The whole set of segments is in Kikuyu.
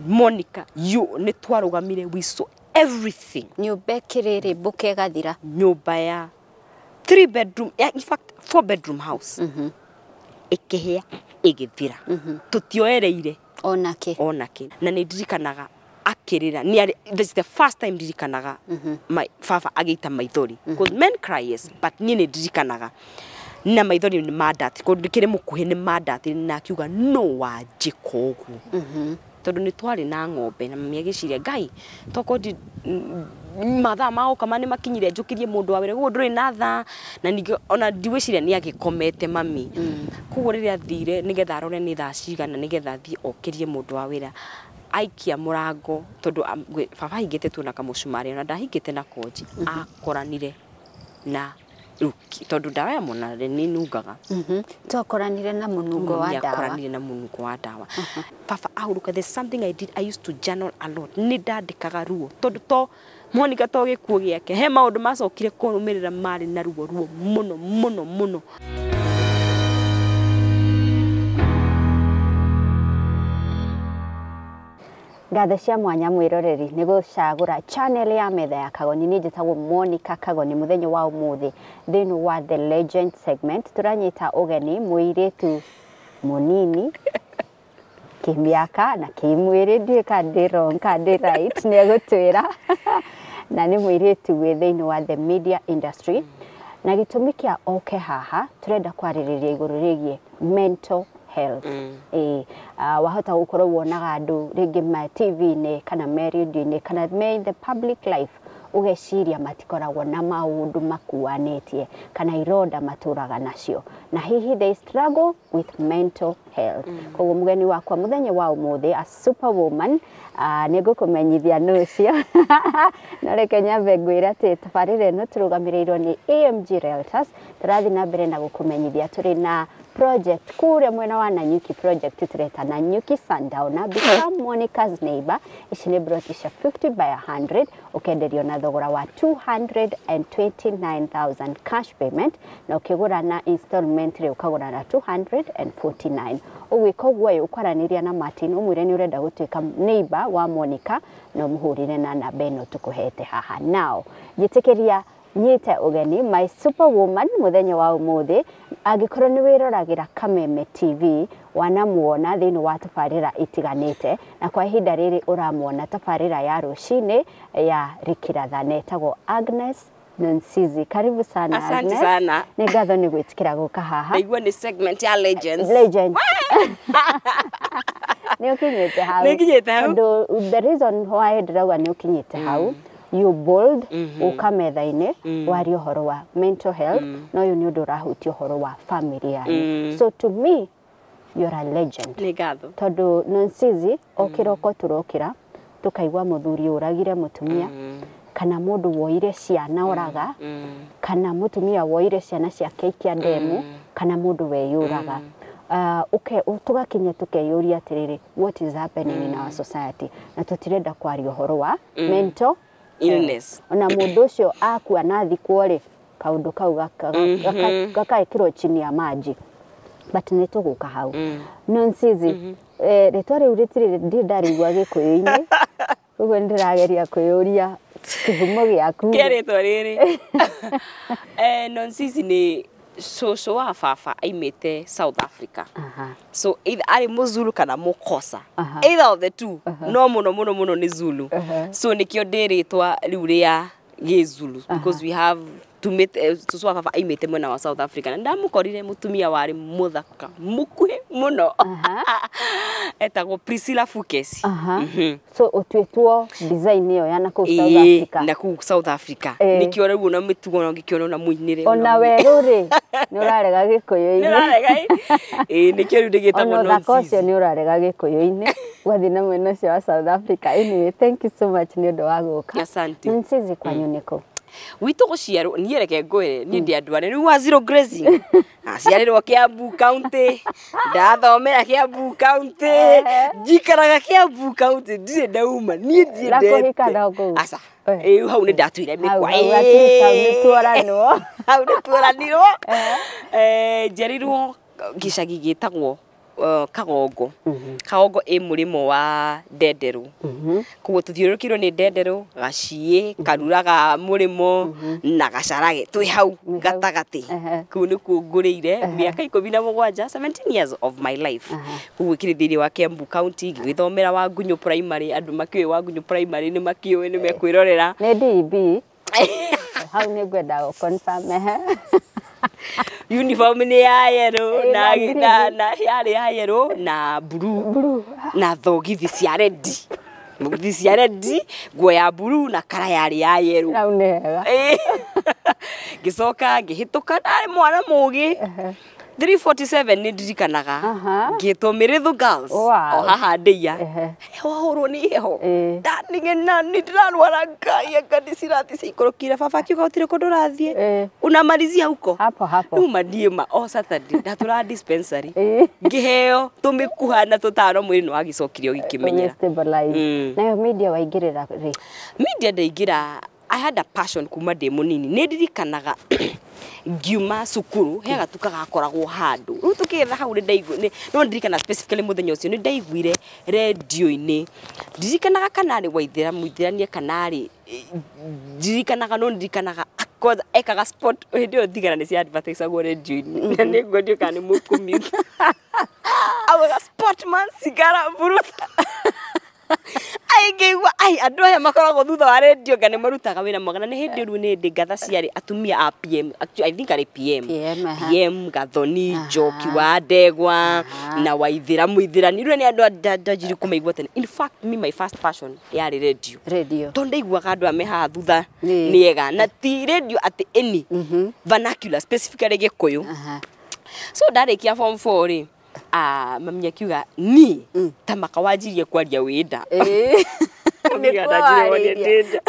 Monica, you nĩ twarũgamire, we saw everything. Nyũmba ĩkĩrĩrĩ mbũke ĩgathira. Nyũmba ya 3 bedroom, yeah, in fact 4 bedroom house. Ĩkĩhĩa ĩgĩthira. Tũtioereire onake. Onake. Na nĩ ndirikanaga akĩrĩra. Nĩ this is the first time ndirikanaga my baba agĩita maithori. Because men cry, yes, but niĩ nĩ ndirikanaga na maithori nĩ mandati, kũndũ ndĩkĩrĩ mũkuhĩ nĩ mandati, na akiuga no wanjĩka ũguo. Tondũ nĩ twarĩ na ng'ombe na mami agĩciria Ngai tokorwo mathaa ma gũkama nĩ makinyire njũkĩrie mũndũ wa wĩra koguo ndũrĩ na thaa, na ningĩ ona ndigwĩciria nĩ agĩkomete mami. Koguo rĩrĩa athire nĩgetha arore nĩ thaa cigana nĩgetha athiĩ okĩrie mũndũ wa wĩra, aikia mũrango tondũ baba ahingĩte tu na kamũcumarĩ ona ndahingĩte na konji, akoranire na tondũ ndawa ya mwana nĩ nungaga. Twakoranire na mũnungo wa ndawa. Akoranire na mũnungo wa ndawa. Baba ahurũka, there's something I did, I used to journal a lot. Nĩ ndandĩkaga ruo tondũ to Monica to gĩkuũ gĩake he maũndũ macokire kũrũmĩrĩra marĩ na ruo ruo mũno mũno mũno. Ngatho cia mwanya mwĩroreri nĩ gũcagũra channel ya metha ya Kagoni. Niĩ njĩtagwo Monica Kagoni. Mũthenya wa ũmũthĩ thĩinĩ wa The Legend segment tũranyita ũgeni mũirĩtu mũnini kĩmĩaka na kĩmwĩrĩ, ndiũĩ kana ndĩ wrong kana ndĩ right, nĩ egũtwĩra. Na nĩ mũirĩtu wĩ thĩinĩ wa the media industry, na gĩtũmi kĩa oke haha tũrenda kwarĩrĩria igũrũ rĩgiĩ mental health. Wahota gũkorwo wonaga andũ rĩngĩ ma TV-inĩ kana me radio-inĩ kana me in the public life, ũgeciria matikoragwo na maũndũ makuanĩtie kana ironda matũraga nacio, na hihi they struggle with mental health. Koguo mũgeni wakwa mũthenya wa ũmũthĩ, a superwoman, nĩ ngũkũmenyithia nũ ũcio. No reke nyambe ngwĩre atĩ tabarĩra ĩno tũrũgamĩrĩirwo nĩ AMG Realtors. Tũrathiĩ na mbere na gũkũmenyithia tũrĩ na project kũrĩa mwena wa Nanyuki, project tũreta Nanyuki Sundowner, become Monica's neighbor. Ici nĩ broti cia 50 by 100, ũkenderio na thogora wa 229,000 cash payment, na ũkĩgũra na installment rĩ ũkagũra na 249. Ũgwĩka ũguo ũkwaranĩria na Martin ũmwĩre nĩ ũrenda gũtuĩka neighbor wa Monica, na ũmũhũrĩre na namba ĩno tũkũhete haha. Now njĩtĩkĩria nyite ũgeni my superwoman mũthenya wa ũmũthĩ. Angĩkorwo nĩ wĩroragĩra Kameme TV, wanamuona thĩinĩ wa tabarĩra itiganĩte, na kwa ihinda rĩrĩ ũramuona tabarĩra ya rũcinĩ ya Rikirathane, ĩtagwo Agnes Nonsizi. Karibu sana Asante Agnes. Sana. Nĩ ngatho nĩ gwĩtĩkĩra gũka haha. Naigua nĩ segment ya Legends. Legends. Nĩ ũkinyĩte hau. Nĩ nginyĩte hau. Tondũ the reason why ndĩrauga nĩ ũkinyĩte hau, you bold, ũka metha-inĩ warie ũhoro wa mental health, na ũyũ nĩ ũndũ ũrahutia ũhoro wa family yanyu. So to me you're a legend. Nĩ ngatho. Tondũ Nonsizi, o kĩroko tũrokĩra tũkaigua mũthuri ũragire mũtumia, kana mũndũ woire ciana oraga, kana mũtumia woire ciana ciake ikia ndemu, kana mũndũ weyũraga. Tũgakinya tũkeyũria atĩrĩrĩ, what is happening in our society, na tũtirenda kwaria ũhoro wa mental illness. Ona mũndũ ũcio akua na thikwo rĩ, kaũndũ kau gakaĩkĩrwo chini ya maji, but nĩ tũgũka hau. Nonsizi, rĩtwa rĩu rĩtirĩ ndirĩ ndarĩigua gĩkũyũ-inĩ, ũguo nĩndĩrageria kwĩyũria kĩhumo gĩaku. Kĩa rĩtwa rĩrĩ. Nonsizi nĩ cũcũ wa baba aimĩte South Africa. So either arĩ mũzulu kana mũkosa. Either of the two. No mũno mũno mũno nĩ Zulu. So nĩkĩo ndĩ rĩtwa rĩu rĩa gĩzulu, because we have tumĩte cũcũ wa baba aimĩte mwena wa South Africa, na ndamũkorire mũtumia warĩ mũthaka mũkuhĩ mũno, etagwo Priscilla Fukesi. So ũtuĩtwo design ĩyo ya nakũu South Africa. Na kũu South Africa. Nĩkĩo rĩu ona mĩtugo na ngĩkĩona ona mũinĩre ona werũ rĩ nĩ ũrarega gĩkũyũ-inĩ. Nĩ ũrarega ĩ, nĩkĩo rĩu ndĩgĩtagwo Ona ũthaka Nonsizi. ũcio nĩ ũrarega gĩkũyũ-inĩ, ũgathiĩ na mwena ũcio wa South Africa. Anyway, thank you so much nĩ ũndũ wa gũka. Asante. Nonsizi, kwanyu nĩkũ? Witũ gũciarwo niĩ reke ngwĩre niĩ ndĩ andũ arĩa rĩu wa zero grazing, aciarĩrwo Kiambu County, ndathomera Kiambu County, njikaraga Kiambu County, ndirĩ ndauma niĩ Na ndiendete. kũhika no kũu? Aca. Ĩĩ, hau nĩ ndatuire mĩkwa. Hau at least hau nĩ tuoranwo. Hau nĩ tuoranirwo. Njiarĩirwo gĩcagi gĩtagwo Kagongo. Kagongo ĩ mũrĩmo wa Ndenderũ. Koguo tũthiũrũrũkĩirwo nĩ Ndenderũ, Gaciĩ, Karura ga mũrĩmo na Gacarage, twĩ hau Mwĩ hau. gatagatĩ. Kũu nĩkuo ngũrĩire mĩaka 17, 17 years of my life. Koguo kĩrĩ thĩinĩ wa Kiambu County, ngĩgĩthomera Wangunyũ Primary. Andũ makĩũĩ Wangunyũ Primary nĩ makĩũĩ, nĩ mekwĩrorera. Nĩ DB hau, nĩ ngwenda gũ confirm, ehe. Uniform nĩ ya yellow Ĩ, na na green. Na yarĩ ya yellow na blue. Blue. Na thogithi cia red, thogithi cia red, nguo ya blue na kara yarĩ ya yellow. Hau nĩ hega. Ngĩcoka ngĩhĩtũka, ndarĩ mwana mũgĩ, 347 nĩ ndirikanaga. Ngĩtwo Mĩrĩthũ Girls. O haha ndĩia. Wahũrwo nĩ heho. Ndaning'ena nĩ ndĩrarwara, Ngai anga nĩ cirathi ciikũrũkire. Baba akiuga gũtirĩ kũndũ ũrathiĩ, unamalizia huko. Hapo hapo. Rĩu ma niĩ ma o Saturday ndatũraga dispensary, ngĩheo tũmĩkuha na tũtaro, mwĩrĩ nĩ wagĩcokire ũgĩkĩmenyera. Stabilize. Nayo media waingĩrĩra rĩ? Media ndaingĩra, I had a passion kuma ndĩ mũnini. Nĩ ndirikanaga ngiuma cukuru he gatuka gakoragwo handũ rĩu tũkĩgerera hau, nĩ ndaigu no ndirikana specifically mũthenya ũcio nĩ ndaiguire rendio-inĩ, ndirikanaga kana arĩ Waithĩra mũithĩrania kana arĩ ndirikanaga, no ndirikanaga kwanza ekaga spot hĩndĩ ĩyo thigara nĩ cia advertisagwo rendio-inĩ, na nĩ ngwendio kana nĩ mũkũmi augaga, "Sportman sigara buruta." Ai, ngĩigua ai, andũ aya makoragwo thutha wa rendio nga nĩ marutaga wĩra mwega. Na nĩ hĩndĩ rĩu nĩ hĩndĩ ngatha ciarĩ atumia a PM, actually, I think arĩ PM. PM, aha. PM Gathoni Njoki wa Ndegwa na Waithĩra mũithĩrani, rĩu nĩ andũ ndanjiri kũmaigua tene. In fact, me, my first passion yarĩ radio. Radio. Tondũ ndaiguaga andũ aya me haha thutha nĩ ega, na ti radio atĩ any vernacular, specifically Gĩkũyũ. So ndarĩkia form 4 rĩ, ah, mami akiuga ni ta maka wanjirie kwaria wĩnda. Nĩkuo warĩirie.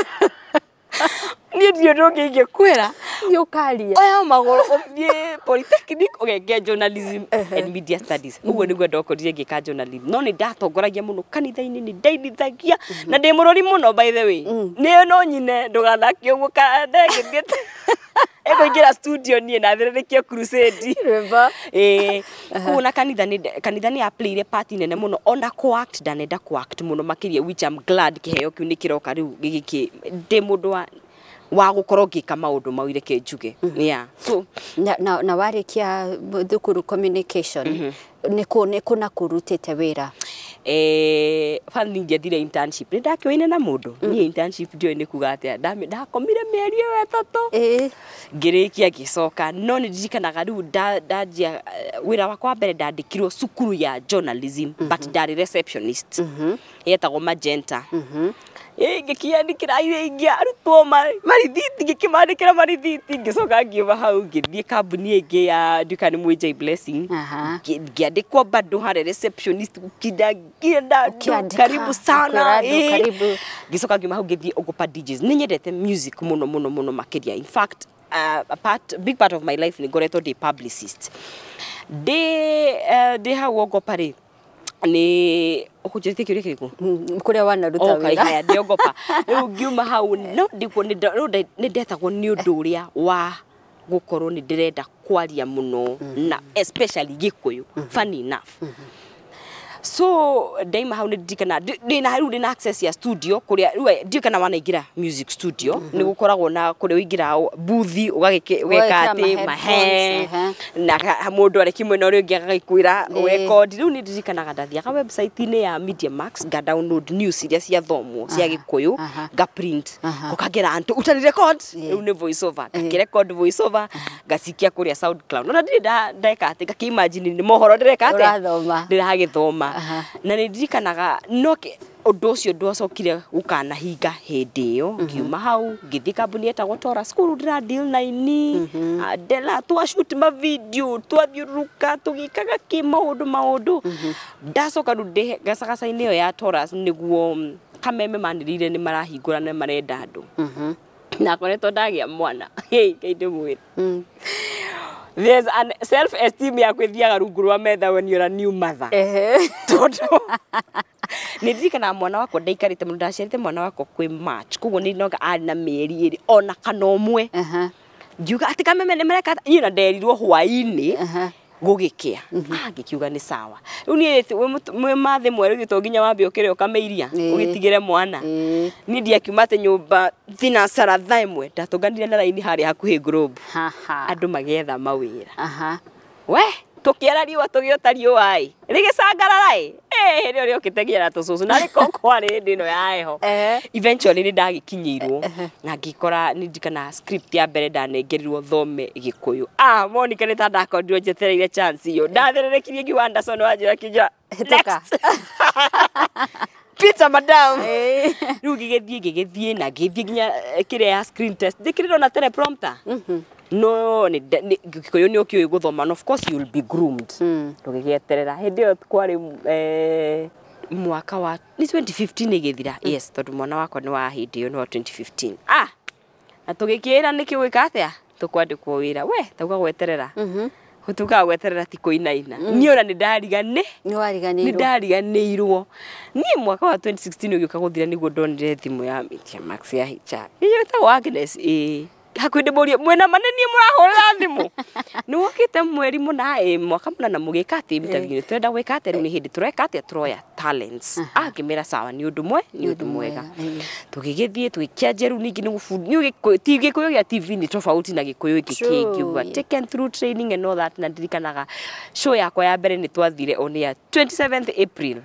Niĩ ndirĩ ũndũ ũngĩ ingĩkwĩra. Nĩ ũkaria. Oya magũrũ ũthiĩ polytechnic ũgeke journalism and media studies. Ũguo nĩguo ndokorire ngĩka journalism, no nĩ ndatongoragia mũno kanitha-inĩ, nĩ ndainithagia na ndĩ mũrori mũno, by the way. Nĩ no nyine ndũgathake ũguo ndengĩthiĩte ĩkũingĩra studio niĩ na thĩrĩrĩkie crusade. Rwĩmbo. Ĩĩ, koguo na kanitha nĩ kanitha nĩ yaplayire part nene mũno, ona kũ-act ndanenda kũ-act mũno makĩria, which I'm glad kĩheo kĩu nĩ kĩroka rĩu gĩgĩkĩ ndĩ mũndũ wa gũkorwo ngĩka maũndũ mau, reke njuge, yeah, so Na warĩkia thukuru communication, nĩ kũ na kũrutĩte wĩra? Bani ingĩathire internship, nĩ ndakĩoine na mũndũ niĩ internship ndiũĩ nĩ kuga atĩa. Ndakomire mĩeri ĩyo 3. Ngĩrĩkia ngĩcoka, no nĩ ndirikanaga rĩu ndanjia wĩra wakwa wa mbere, ndandĩkirwo cukuru ya journalism, but ndarĩ receptionist, yetagwo Magenta. Ngĩkĩandĩkĩra aingĩ arutwo marithiti, ngĩkĩmandĩkĩra marithiti. Ngĩcoka ngiuma hau ngĩthiĩ kambuni ĩngĩ ya nduka nĩ Mwĩnjai Blessing. Ngĩandĩkwo bado harĩa receptionist, gũkinda ngĩenda andũ Ũkĩandĩka, karibu sana. ũkwĩra andũ karibu. Ngĩcoka ngiuma hau ngĩthiĩ Ogopa DJs. Nĩ nyendete music mũno mũno mũno makĩria. In fact, a big part of my life nĩ ngoretwo ndĩ publicist. Ndĩ hau Ogopa rĩ, nĩ ũkũnjĩrĩtie kĩũria kĩrĩkũ? Kũrĩa wanaruta Okay, wĩra. Haya, ndĩogopa rĩu ngiuma hau no ndikuo nĩ ndetagwo nĩ ũndũ ũrĩa wa gũkorwo nĩ ndĩrenda kwaria mũno na especially Gĩkũyũ, funny enough. So ndaima hau nĩ ndirikana ndĩna rĩu ndĩna access ya studio kũrĩa rĩu ndiũĩ kana wanaingĩra music studio, nĩ gũkoragwo na kũrĩa ũingĩraga booth ũgagĩka Ũgekĩra atĩ ma mahe headphones, na mũndũ arĩ kĩmwena ũrĩa ũngĩ agagĩkwĩra ũrekondi. Rĩu nĩ ndirikanaga ndathiaga website-inĩ ya Media Max, nga download news iria ciathomwo cia Gĩkũyũ, nga print, ngũkangera antu utani record. Rĩu nĩ voice over, ngakĩrecord voice over, ngacikia kũrĩa SoundCloud. Ona ndirĩ ndeka atĩ ngakĩ-imagine nĩ mohoro ndĩreka atĩa. Ũrathoma. Ndĩragĩthoma. Na nĩ ndirikanaga no ũndũ ũcio ndwacokire gũkanahinga hĩndĩ ĩyo. Ngiuma hau ngĩthiĩ kambuni yetagwo Tora School, ndĩra deal na ini Adela, twashoot ma video, twathiũrũrũka tũgĩkaga kĩ maũndũ maũndũ. Ndacoka rĩu ndĩ gacagaca-inĩ ĩyo ya Toras nĩguo kameme manĩrĩire nĩ marahingũra na marenda andũ, na koretwo ndagĩa mwana. Hey, Ngai ndĩmwĩre, there's an self esteem yaku ĩthiaga rungu rwa metha when you're a new mother. Tondũ nĩ ndirikanaga mwana wakwa ndaikarĩte mũno, ndaciarĩte mwana wakwa kwĩ March, koguo nĩ noga arĩ na mĩeri 2 ona kana 1. Ngiuga atĩ kameme nĩ mareka niĩ na nderirwo hwaĩ-inĩ. Gũgĩkĩa. Ah, ngĩkiuga nĩ sawa. Rĩu niĩ mwĩ mathĩ mwerũ gĩ to nginya wambe ũkĩre ũkamĩiria ũgĩtigĩre mwana. Niĩ ndiakiuma atĩ nyũmba thinacara thaa 1, ndatũnganire na raini harĩa hakuhĩ Globe. Andũ magĩetha mawĩra. We tũkĩara riũa, tũgĩota riũa ĩ rĩgĩcangarara ĩ rĩo rĩokĩte nginya na tũcũcũ na rĩko kwarĩ hĩndĩ ĩno ya heho. Eventually nĩ ndagikinyĩirwo na ngĩkora nĩ ndirikana script ya mbere ndanengerirwo thome Gĩkũyũ. Ah, Monica, nĩ ta ndakorirwo njetereire chance ĩyo, ndathererekirie ngiuga Anderson wanjĩra kĩnjĩra Hĩtũka. "Next. Peter, madam." Rĩu ngĩgĩthiĩ na ngĩgĩthiĩ nginya kĩrĩa ya screen test, ndĩkĩrĩrwo na teleprompter, no nĩ Gĩkũyũ nĩ ũkĩũĩ gũthoma, and of course you will be groomed. Tũgĩgĩeterera hĩndĩ ĩyo kwarĩ mwaka wa nĩ 2015 ĩgĩthira, yes, tondũ mwana wakwa nĩ wa hĩndĩ ĩyo, nĩ wa 2015. Ah, na tũgĩkĩĩra nĩkĩ gwĩka atĩa, tũkwandĩkwo wĩra. We tauga gweterera, gũtugaga gweterera ti kũinaina. Niĩ ona nĩ ndarigani Nĩ wariganĩirwo. Nĩ ndariganĩirwo. Niĩ mwaka wa 2016 ũgĩũka gũthira nĩguo ndonire thimũ ya Media Max ya HR ĩyo ĩtagwo Agnes, ĩĩ, hakuhĩ ndĩmũrie, "Mwĩna ma nĩ niĩ mũrahũrĩra thimũ? Nĩ wokĩte mweri mũna, ĩ mwaka mũna, na mũgĩka atĩ interview, nĩ tũrenda gwĩka atĩa? Rĩu nĩ hĩndĩ tũreka atĩa, tũroya talents." Akĩmĩra, "Sawa, nĩ ũndũ mwe, nĩ ũndũ mwega." Tũgĩgĩthiĩ tũgĩkĩanjia. Rĩu ningĩ nĩ gũbundithio ti Gĩkũyũ gĩa TV nĩ tofauti na Gĩkũyũ gĩkĩ kĩngĩ ũguo, taken through training and all that. Na ndirikanaga show yakwa ya mbere nĩ twathire on air 27th April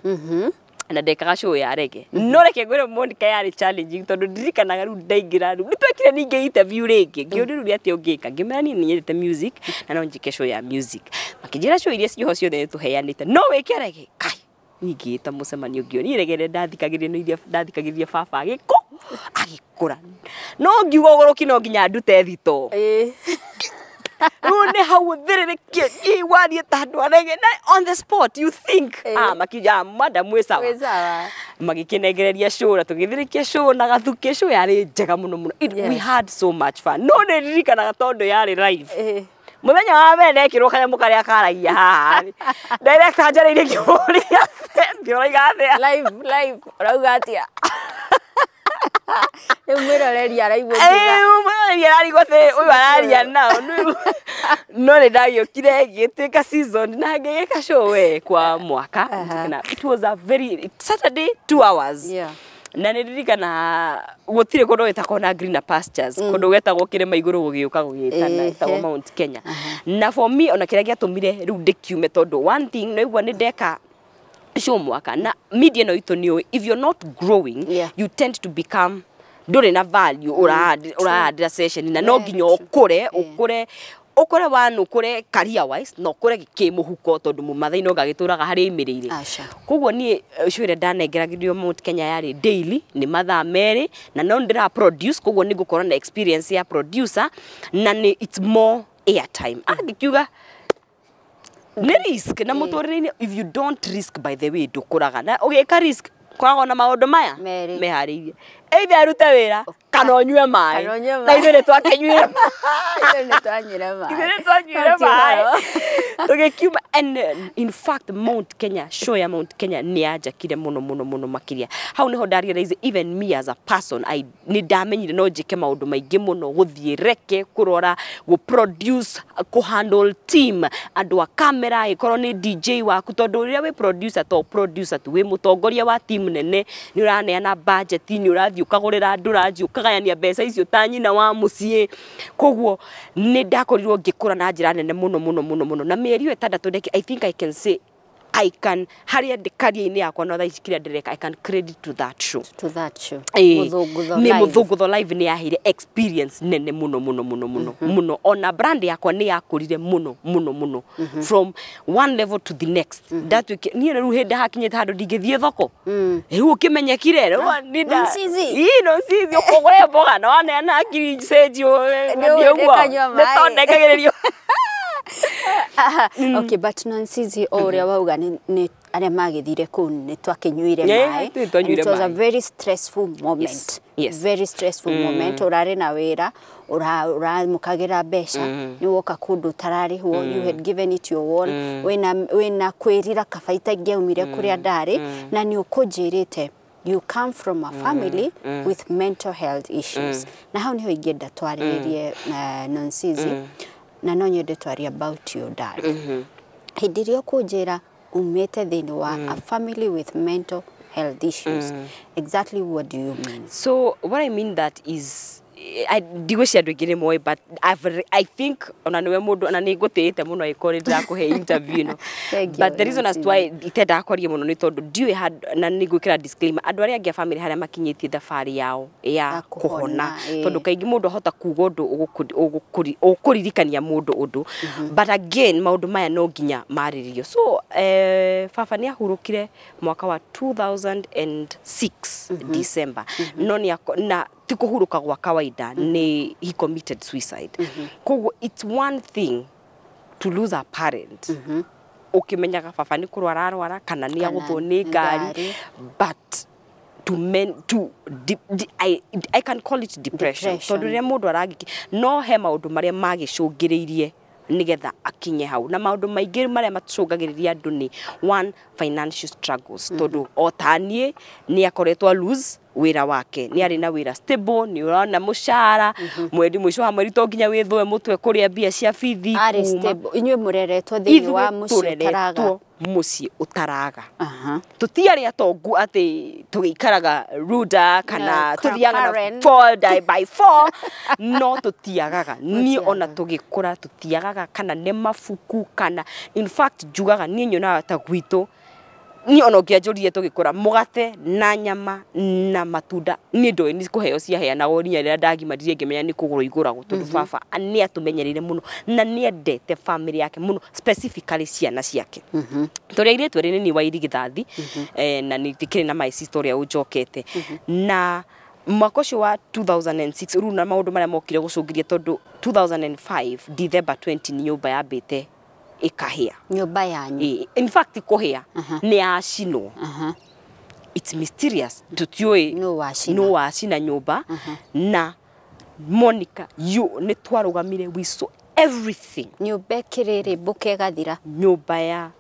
na ndekaga show ya reggae. No reke ngwĩre, Monica, yarĩ challenging tondũ ndirikanaga rĩu ndaingĩra, rĩu nĩ twekire ningĩ interview rĩngĩ, ngĩũrio rĩu nĩ atĩa ũngĩka, ngĩmera niĩ nĩ nyendete music na no njĩke show ya music. Makĩnjĩra show iria ciĩho ciothe nĩ tũheanĩte, no wĩke reggae. Kai, niĩ ngĩĩta mũcemanio, ngĩo niĩ reggae ĩrĩa ndathikagĩrĩria no iria ndathikagĩrĩria baba agĩkũ agĩkũra, no ngiuga ũgũrũki no nginya ndute thito. Rĩu nĩ hau thĩrĩrĩkie ngĩigua ta andũ a reggae na on the spot you think, ah, makiuga, "Madam, wĩ sawa." Wĩ sawa. Magĩkĩnengereria show na tũgĩthĩrĩkia show na gathuke. Show yarĩ njega mũno mũno. We had so much fun, no nĩ ndirikanaga tondũ yarĩ live. Mũthenya wa mbere ndekĩrwo kanyamũ karĩa karagia haha, director njarĩirie kĩũria, "Ũrauga atĩa?" Live live, ũrauga atĩa? Rĩu mwĩroreri araigua ũkiuga. Mũroreri ararigwo atĩ ũyũ araria nao. No nĩ ndagĩũkire ngĩtuĩka season na ngĩgĩka show we kwa mwaka. Na it was a very Saturday, 2 hours. Na nĩ ndirikana gũtirĩ kũndũ gwĩtagwo na greener pastures, kũndũ gwetagwo kĩrĩma igũrũ gũgĩũka gũgĩtana ĩtagwo Mount Kenya. Na for me, ona kĩrĩa gĩatũmire rĩu ndĩkiume, tondũ one thing no igua nĩ ndeka show mwaka na media ĩno itũ nĩ ũĩ, if you're not growing, you tend to become ndũrĩ na value ũrahandĩra session, na no nginya ũkũre, ũkũre, ũkũre one, ũkũre career wise na ũkũre kĩmũhuko, tondũ mũmathai no gagĩtũraga harĩa imĩrĩire. Aca. Koguo niĩ show ĩrĩa ndanengeragĩrio Mount Kenya yarĩ daily, nĩ mathaa 2, na no ndĩra produce, koguo nĩ ngũkorwo na experience ya producer na nĩ it's more airtime. Angĩkiuga nĩ risk na mũtũrĩre-inĩ, if you don't risk, by the way, ndũkũraga, na ũgĩka risk koragwo na maũndũ maya Merĩ. Meharĩirie either arute wĩra kana ũnyue maĩ. Kana ũnyue Na maĩ. ithuĩ nĩ twakĩnyuire. Ithuĩ nĩ twanyuire maĩ. Ithuĩ nĩ twanyuire Ti maĩ ũhoro. Tũgĩkiuma. And in fact, Mount Kenya, show ya Mount Kenya nĩ yanjakire mũno mũno mũno makĩria. Hau nĩho nda realize even me as a person, I nĩ ndamenyire no njĩke maũndũ maingĩ mũno, gũthiĩ reke kũrora, gũ produce, kũ handle team, andũ a camera, ĩkorwo nĩ DJ waku, tondũ rĩrĩa wĩ producer, to producer tu, wĩ mũtongoria wa team nene, nĩ ũraneana budget, nĩ ũrathiĩ ũkagũrĩra andũ ranji, ũkagayania mbeca icio ta nyina wa mũciĩ. Koguo nĩ ndakorirwo ngĩkũra na njĩra nene mũno mũno mũno mũno, na mĩeri ĩyo 6 ndeki, I think I can say I can harĩa ndĩ career-inĩ yakwa no thaa ici kĩrĩa ndĩreka, I can credit to that show. To that show. Ĩĩ, Mũthũngũtho nĩ Live. Mũthũngũtho Live nĩ yaheire experience nene mũno mũno mũno mũno mũno. Ona brand yakwa nĩ yakũrire mũno mũno mũno from one level to the next. Ndatuĩkire niĩ rĩu hĩndĩ hakinyĩte handũ ndingĩthiĩ thoko, rĩu ũkĩmenyekire rĩu nĩ Nonsizi. Ii, nonsizi, ũkũgũre mboga na waneana ngiri cenji. Nĩ ũkanyua nĩ maĩ. tondũ ndekagĩrĩrio. Aha. Okay, but Nonsizi, o ũrĩa wauga, nĩ arĩa magĩthire kũu nĩ twakĩnyuire maĩ. Ithuĩ twanyuire And it was a maĩ. very stressful moment. Very stressful moment. Ũrarĩ na wĩra ũramũkagĩra mbeca, nĩ woka kũndũ ũtararĩhwo, you had given it your all, wĩna kwĩrira kaba itangĩaumire kũrĩa ndarĩ, na nĩ ũkũnjĩrĩte you come from a family with mental health issues, na hau niho ingĩenda twarĩrĩrie, Nonsizi, na no nyende twarie about your dad. Hĩndĩ ĩrĩa ũkũnjĩra umĩte thĩinĩ wa a family with mental health issues, exactly what do you mean? So what I mean that is ndigwĩciria andũ aingĩ nĩ moĩ, but I think ona nĩwe mũndũ ona nĩ ngũtĩĩte mũno angĩkorwo nĩ ndĩrakũhe interview ĩno. Thank you, But the reason as to why itendaga kwaria mũno nĩ tondũ ndiũĩ na nĩ ngwĩkĩra disclaimer andũ arĩa angĩ a family harĩa makinyĩtie thabarĩ yao ya Ya kũhona, kũhona, tondũ kaingĩ mũndũ ahota kuga ũndũ ũkũririkania mũndũ ũndũ, but again maũndũ maya no nginya marĩrĩrio. So baba nĩ ahurũkire mwaka wa 2006 December, no nĩ na ti kũhurũka gwa kawaida, nĩ he committed suicide. Koguo it's one thing to lose a parent ũkĩmenyaga baba nĩ kũrwara arwara kana nĩ Kana agũthwo nĩ nĩ ngari, ngari. but to men to de, de, I can call it depression, Depression. tondũ rĩrĩa mũndũ aragĩki no he maũndũ marĩa magĩcũngĩrĩirie nĩgetha akinye hau, na maũndũ maingĩ marĩa macũngagĩrĩria andũ nĩ one, financial struggles, tondũ o ta niĩ nĩ akoretwo a lose wĩra wake, nĩ arĩ na wĩra stable, nĩ ũrona mũcara mweri mũico wa mweri, to nginya wĩthũe mũtwe kũrĩa mbia cia bithi Arĩ kuma. stable, inyuĩ mũreretwo thĩinĩ wa Ithuĩ mũciĩ ũtaraga. tũreretwo mũciĩ ũtaraga. Aha. Tũtiarĩ atongu atĩ tũgĩikaraga ruda kana No, tũthiaga na Karen. four die by four, no tũtiagaga niĩ ona Mũtiagaga. tũgĩkũra tũtiagaga kana nĩ mabuku kana in fact njugaga niĩ nyonaga ta gwitũ niĩ ona ũngĩanjũririe tũgĩkũra mũgate na nyama na matunda niĩ ndoĩ nĩ kũheo ciaheanagwo nginya rĩrĩa ndagimarire ngĩmenya nĩ kũgũrwo igũragwo, tondũ baba nĩ atũmenyereire mũno na nĩ endete family yake mũno, specifically ciana ciake. Tũrĩ airĩtu erĩ, nĩ niĩ wa irigithathi, na nĩ ndĩkĩrĩ na my sister ũrĩa ũnjokete. Na mwaka ũcio wa 2006 rĩu na maũndũ marĩa mokire gũcũngĩria, tondũ 2005 December 20 nĩ nyũmba yambĩte ĩkahĩa. Nyũmba yanyu? In fact kũhĩa nĩ yacinwo. It's mysterious, tũtiũĩ Nũ wacina. nũ wacina nyũmba. Na Monica, you nĩ twarũgamire, we saw everything. Nyũmba ĩkĩrĩrĩmbũka ĩgathira? Nyũmba ya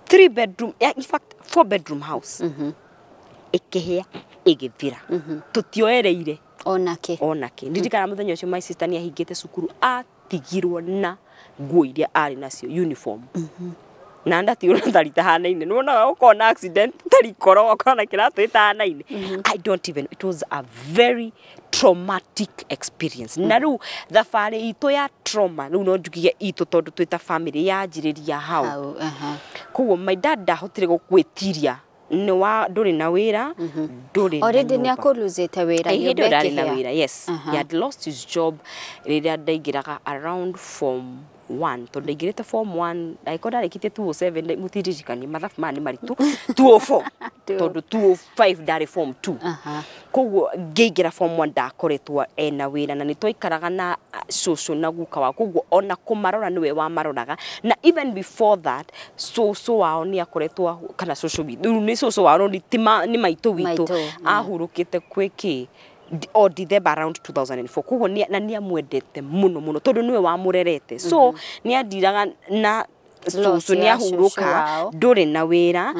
three bedroom, yeah, in fact four bedroom house ĩkĩhĩa ĩgĩthira, tũtioereire Onake? Onake. Ndirikana mũthenya ũcio my sister nĩ ahingĩte cukuru, atigirwo na nguo iria arĩ nacio, uniform, na ndatigirwo na thari itahanaine. Nĩwonaga ũkona accident tarikoro ũkona kĩratũ ĩtahanaine. I don't even, it was a very traumatic experience. Na rĩu thabarĩ itũ ya trauma rĩu no njugie itũ tondũ twĩ ta family yanjĩrĩria hau. Hau, aha. Koguo my dad ndahotire gwĩtiria nĩ wa ndũrĩ na wĩra, ndũrĩ na Already nĩ nyũmba. akũluzĩte wĩra? Hĩndĩ ĩyo Nyũmba ndarĩ na ĩkĩhĩa. wĩra, yes. He had lost his job rĩrĩa ndaingĩraga around form 1, tondũ ndaingĩrĩte form 1 angĩkorwo ndarĩkĩtie 207, mũtiririkanie mathabu maya nĩ maritũ, 204, tondũ 205 ndarĩ form 2. Koguo ngĩingĩra form 1 ndakoretwo ena wĩra, na nĩ twaikaraga na cũcũ na guka wao, koguo ona kũmarora nĩwe wamaroraga. Na even before that cũcũ wao nĩ akoretwo, kana cũcũ witũ, rĩu nĩ cũcũ wao no nĩ maitũ witũ. Maitũ. Ahurũkĩte kwĩ kĩ o December around 2004. Koguo na nĩ amwendete mũno mũno tondũ nĩwe wamũrerete, so nĩ andiraga na Loss cũcũ nĩ ya cũcũ ahurũka, wao. ndũrĩ na wĩra,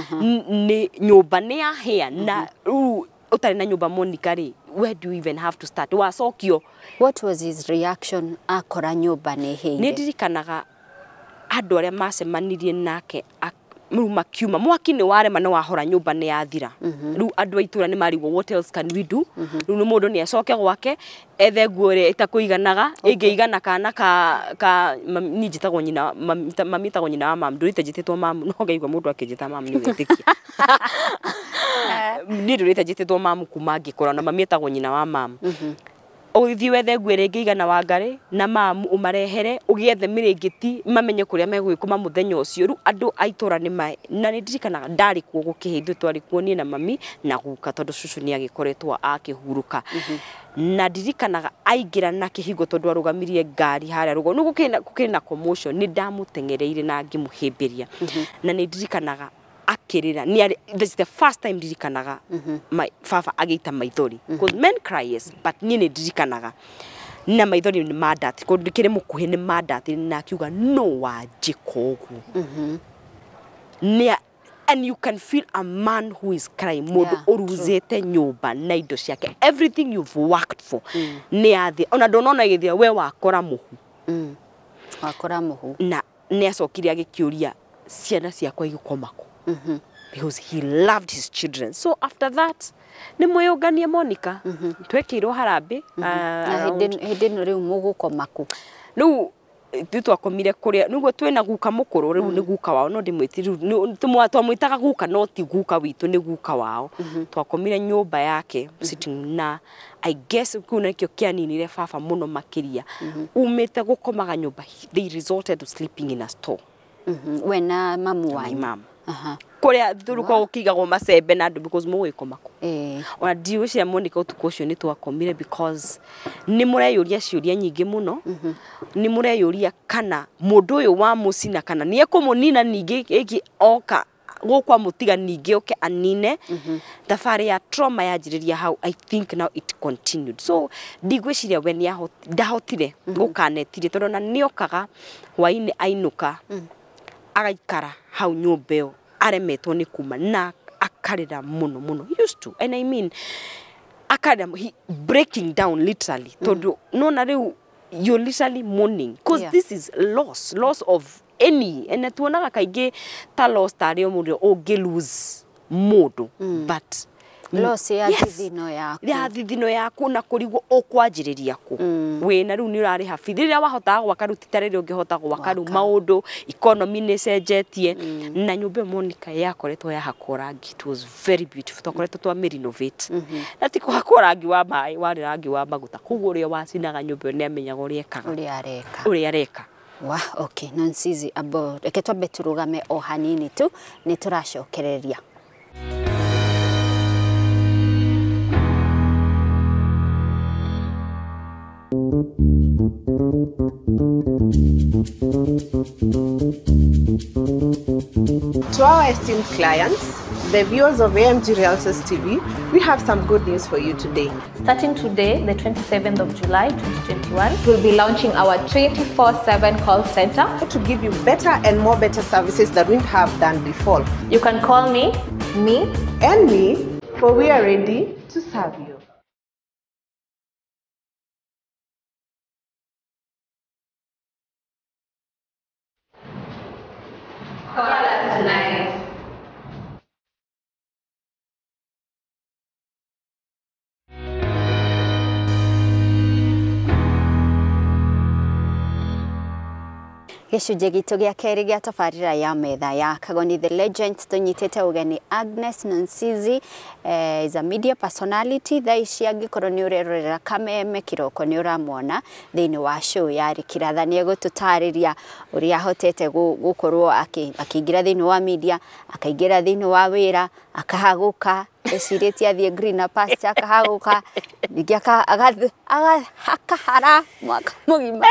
nĩ nyũmba nĩ yahĩa, na rĩu ũtarĩ na nyũmba, Monica rĩ, where do you even have to start? Wacokio. What was his reaction akora nyũmba nĩ Nĩ ĩhĩire? ndirikanaga andũ arĩa macemanirie nake rĩu makiuma mwaki nĩ warema nĩ wahora, nyũmba nĩ yathira. Rĩu andũ a itũra nĩ marigwo, what else can we do? Rĩu nĩ mũndũ nĩ acoke gwake ethe nguo ĩrĩa ĩtakũiganaga ĩngĩigana kana ka niĩ njĩtagwo nyina mami, ĩtagwo nyina wa mamu, ndũrĩte njĩtĩtwo mamu, no ngaigua mũndũ akĩnjĩta mamu nĩ ũgetĩkia niĩ ndũrĩte njĩtĩtwo mamu kuma ngĩkũra, na mami etagwo nyina wa mamu. Ũgĩthiĩ wethe nguo ĩrĩa ĩngĩigana Wangarĩ na mamu ũmarehere, ũgĩethe mĩrĩngĩti mamenye kũrĩa megwĩkoma mũthenya ũcio. Rĩu andũ a itũra nĩ ma na nĩ ndirikanaga ndarĩ kuo gũkĩhĩa, ithuĩ twarĩ kuo niĩ na mami na guka, tondũ cũcũ nĩ agĩkoretwo akĩhurũka. Na ndirikanaga aingĩra na kĩhingo, tondũ arũgamirie ngari harĩa rũgongo nĩ gũkĩrĩ na commotion, nĩ ndamũteng'ereire na ngĩmũhĩmbĩria, na nĩ ndirikanaga akĩrĩra. Nĩ arĩ, this is the first time ndirikanaga my baba agĩita maithori, because men cry, yes, but niĩ nĩ ndirikanaga na maithori nĩ mandati kũndũ ndĩkĩrĩ mũkuhĩ nĩ mandati, na akiuga no wanjĩka ũguo nĩ, and you can feel a man who is crying, mũndũ ũruzĩte nyũmba na indo ciake, everything you've worked for nĩ yathĩ, ona ndũnona ĩgĩthira, we wakora mũhu. Wakora mũhu. Na nĩ acokire agĩkĩũria Ciana ciakwa igũkoma kũ? Because he loved his children. So after that nĩ mwĩyũnganie Monica, twekĩirwo harambĩ. Na hĩndĩ ĩno rĩu mũgũkoma kũ? Rĩu ithuĩ twakomire kũrĩa nĩguo twĩna guka mũkũrũ rĩu nĩ guka wao, no ndĩmwĩti rĩu twamwĩtaga guka, no ti guka witũ, nĩ guka wao. Twakomire nyũmba yake sitting, na I guess kĩu nĩkĩo kĩaninire baba mũno makĩria. Umĩte gũkomaga nyũmba, they resorted to sleeping in a store. We na mamu wanyu? Mama. Kũrĩa thurukwa gũkĩigagwo macembe na andũ, because mũgwĩkoma kũ? Ona ndigwĩciria Monica ũtukũ ũcio nĩ twakomire, because nĩ mũreyũria ciũria nyingĩ mũno. Nĩ mũreyũria kana mũndũ ũyũ wa mũcina kana nĩ ekũmũnina ningĩ ĩngĩ oka gũkũ amũtiga ningĩ oke anine. Thabarĩ ya trauma yanjĩrĩria hau. I think now it continued, so ndigwĩciria we ndahotire gũkanetirie, tondũ ona nĩokaga hwainĩ ainũka agaikara hau nyũmba ĩyo aremetwo nĩ kuma na akarĩra mũno mũno. He used to, and I mean akarĩra, he breaking down literally, tondũ nona rĩu you're literally mourning because this is loss of any, and tuonaga kaingĩ ta loss tarĩ o mũndũ ũngĩ lose mũndũ, but Loss ya thithino yaku. Ya thithino yaku, na kũrigwo ũkwanjĩrĩria kũ wĩna rĩu nĩ ũrarĩha bithi rĩrĩa wahotaga gwaka rĩu ti ta rĩrĩa ũngĩhota gwaka rĩu. Maũndũ economy nĩ ĩcenjetie, na nyũmba ĩyo Monica yakoretwo yahakwo rangi. It was very beautiful. Twakoretwo twamĩ renovate, na ti kũhakwo rangi wa maĩ, warĩ rangi wa maguta, koguo ũrĩa wacinaga nyũmba ĩyo nĩ amenyaga ũrĩa ekaga. Ũrĩa areka. Ũrĩa areka. Wa okay, Nonsizi, abo reke twambe tũrũgame o hanini tu, nĩ tũracokereria. To our esteemed clients, the viewers of AMG Realtors TV, we have some good news for you today. Starting today, the 27th of July 2021, we'll be launching our 24/7 call center to give you better and more better services than we have done before. You can call me, me, and me, for we are ready to serve you. Call us tonight. Gĩcunjĩ gitũ gĩa kerĩ gĩa tabarĩra ya metha ya Kagoni The Legends, tũnyitĩte ũgeni Agnes Nonsizi, is a media personality. Thaa ici angĩkorwo nĩ ũrerorera Kameme kĩroko nĩ ũramwona thĩinĩ wa show ya Rikiratha. Nĩ egũtũtarĩria ũrĩa ahotete gũkorwo akĩingĩra thĩinĩ wa media, akaingĩra thĩinĩ wa wĩra, akahagũka ecirĩtie athiĩ greener pasture, akahagũka ningĩ akahara mwaka mũgima,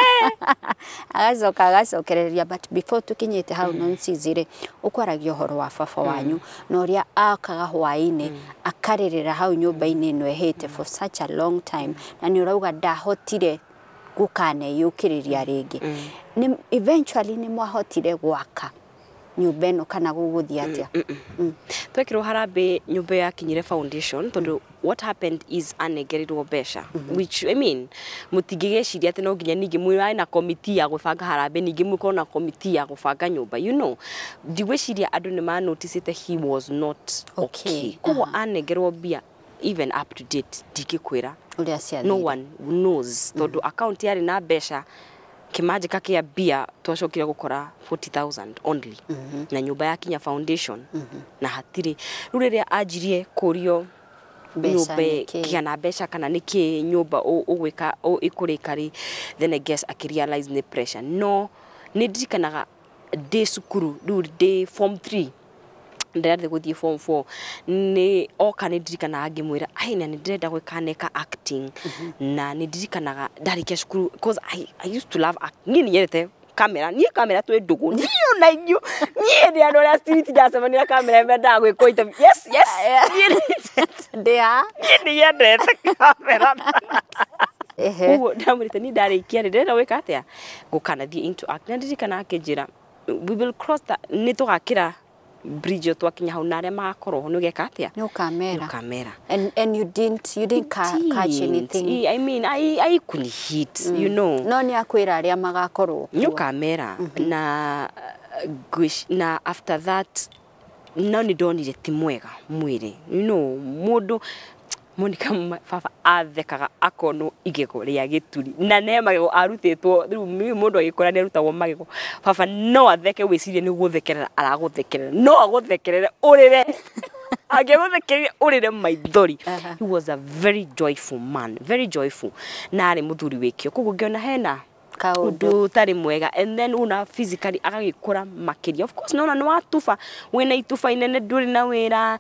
agacoka agacokereria. But before tukinyĩte hau, Nonsizi rĩ, ũkwaragia ũhoro wa baba wanyu na ũrĩa akaga hwaĩ-inĩ akarĩrĩra hau nyũmba-inĩ ĩno ĩhĩte for such a long time, na nĩ ũrauga ndahotire gũkaneyũkĩrĩria rĩngĩ. Eventually nĩ mwahotire gwaka nyũmba ĩno kana gũgũthiĩ atĩa? Twekĩrwo harambĩ, nyũmba ĩyo yakinyire foundation, tondũ what happened is anengerirwo mbeca, which I mean mũtingĩgĩciria atĩ no nginya ningĩ mwĩrĩ na komiti ya gwĩbanga harambĩ, ningĩ mũkorwo na komiti ya gũbanga nyũmba. Ndigwĩciria andũ nĩ ma noticed he was not okay. Koguo anengerwo mbia, even up to date ndingĩkwĩra ũrĩa ciathire. No one knows, tondũ account yarĩ na mbeca kĩmanjĩka kĩa mbia twacokire gũkora 40,000 only, na nyũmba yakinya foundation na hatirĩ. Rĩu rĩrĩa anjirie kũrio mbeca nĩkĩ? Kana mbeca kana nĩkĩ nyũmba ũgwĩka ĩkũrĩka rĩ, then I guess akĩrealize nĩ pressure. No nĩ ndirikanaga ndĩ cukuru rĩu ndĩ form 3, ndĩrathiĩ gũthiĩ form 4, nĩ oka nĩ ndirikanaga ngĩmwĩra ai na nĩ ndĩrenda gwĩka neka acting, na nĩ ndirikanaga ndarĩkia cukuru, because I used to love acting. Niĩ nĩ nyendete kamera, niĩ kamera twĩ ndũgũ, niĩ ona inyuĩ niĩ ndĩ andũ arĩa street ndacemania na kamera mendaga gwĩkwo interview. Yes, yes, ndĩ ha? Niĩ nĩ nyendete kamera. Ũguo ndamwĩrĩte niĩ ndarĩkia rĩ ndĩrenda gwĩka atĩa gũkanathiĩ into act, na ndirikanaga akĩnjĩra we will cross that, nĩ tũgakĩra bridge ĩyo twakinya hau, na arĩa magakorwo ho nĩ ũgeka atĩa? Nĩ ũkamera. Ũkamera. And you didn't catch anything? I mean, I couldn't hit. No nĩ akwĩra arĩa magakorwo nĩ ũkamera na Na after that no nĩ ndonire ti mwega mwĩrĩ, you know, mũndũ Monica, baba athekaga akonwo igego rĩa gĩturi na ne magego arutĩtwo. Rĩu mũndũ agĩkũra nĩ arutagwo magego. Baba no atheke wĩcirie nĩ gũthekerera aragũthekerera, no agũthekerere ũrĩre, angĩgũthekereire ũrĩre maithori. He was a very joyful man, very joyful, na arĩ mũthuri wĩkĩo, koguo ngĩona hena kaũndũ ũndũ ũtarĩ mwega. And then una physically agagĩkũra makĩria. Of course nona nĩ watuba, wĩna ituba inene, ndũrĩ na wĩra,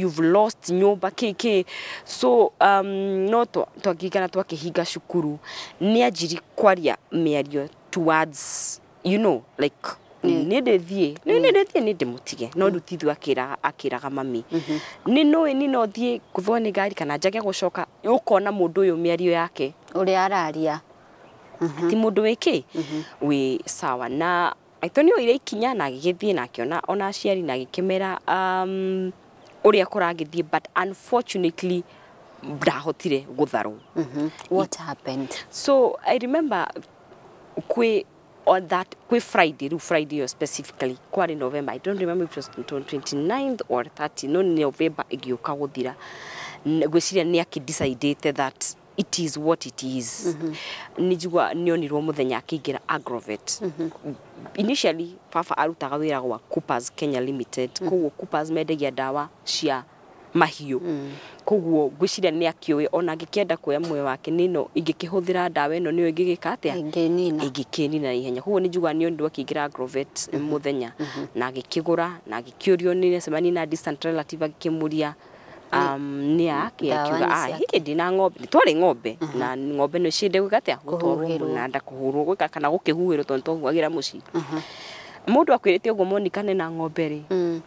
you've lost nyũmba, kĩ kĩ. So no twakĩringana twakĩhinga cukuru nĩ anjiri kwaria mĩario towards, you know, like nĩ ndĩthiĩ, nĩ ndĩthiĩ, nĩ ndĩmũtige. No rĩu ti ithuĩ akĩraga mami nĩ nũĩ ni no thiĩ gũthwo nĩ ngari kana njage gũcoka. Ũkona mũndũ ũyũ mĩario yake ũrĩa araria ti mũndũ wĩkĩ wĩ sawa. Na aitũ nĩ oire ikinya na agĩgĩthiĩ na akĩona ona aciari na agĩkĩmera ũrĩa kũragĩthiĩ, but unfortunately ndahotire gũtharwo. What happened? So I remember kwĩ on that kwĩ Friday, rĩu Friday ĩyo specifically kwarĩ November, I don't remember if it was 29th or 30, no nĩ November ĩgĩũka gũthira. Ngwĩciria nĩ akĩdecidĩte that it is what it is. Nĩ njigua nĩ onirwo mũthenya akĩingĩra Agrovet. Initially baba arutaga wĩra gwa Coopers Kenya Limited, koguo Coopers mendagia ndawa cia mahiũ, koguo ngwĩciria nĩ akĩũĩ ona angĩkĩenda kuoya muoyo wake nĩ ĩno ingĩkĩhũthĩra ndawa ĩno nĩyo ĩngĩgĩka atĩa, ĩngĩnina. Ĩngĩkĩnina na ihenya. Koguo nĩ njugaga nĩ ũndũ akĩingĩra Agrovet mũthenya na agĩkĩgũra na agĩkĩũrio nĩ acemania na distant relative agĩkĩmũria nĩ yake. Ndawa akiuga nĩ ah ciake. Hĩndĩ ndina ng'ombe, twarĩ ng'ombe na ng'ombe no ciende gwĩka atĩa, gũtwarwo Kũhuhĩrwo. Mũnanda kũhũrwo gwĩka kana gũkĩhuhĩrwo tondũ twahuhagĩra mũciĩ. Mũndũ akwĩrĩte ũguo Monica nĩ na ng'ombe rĩ,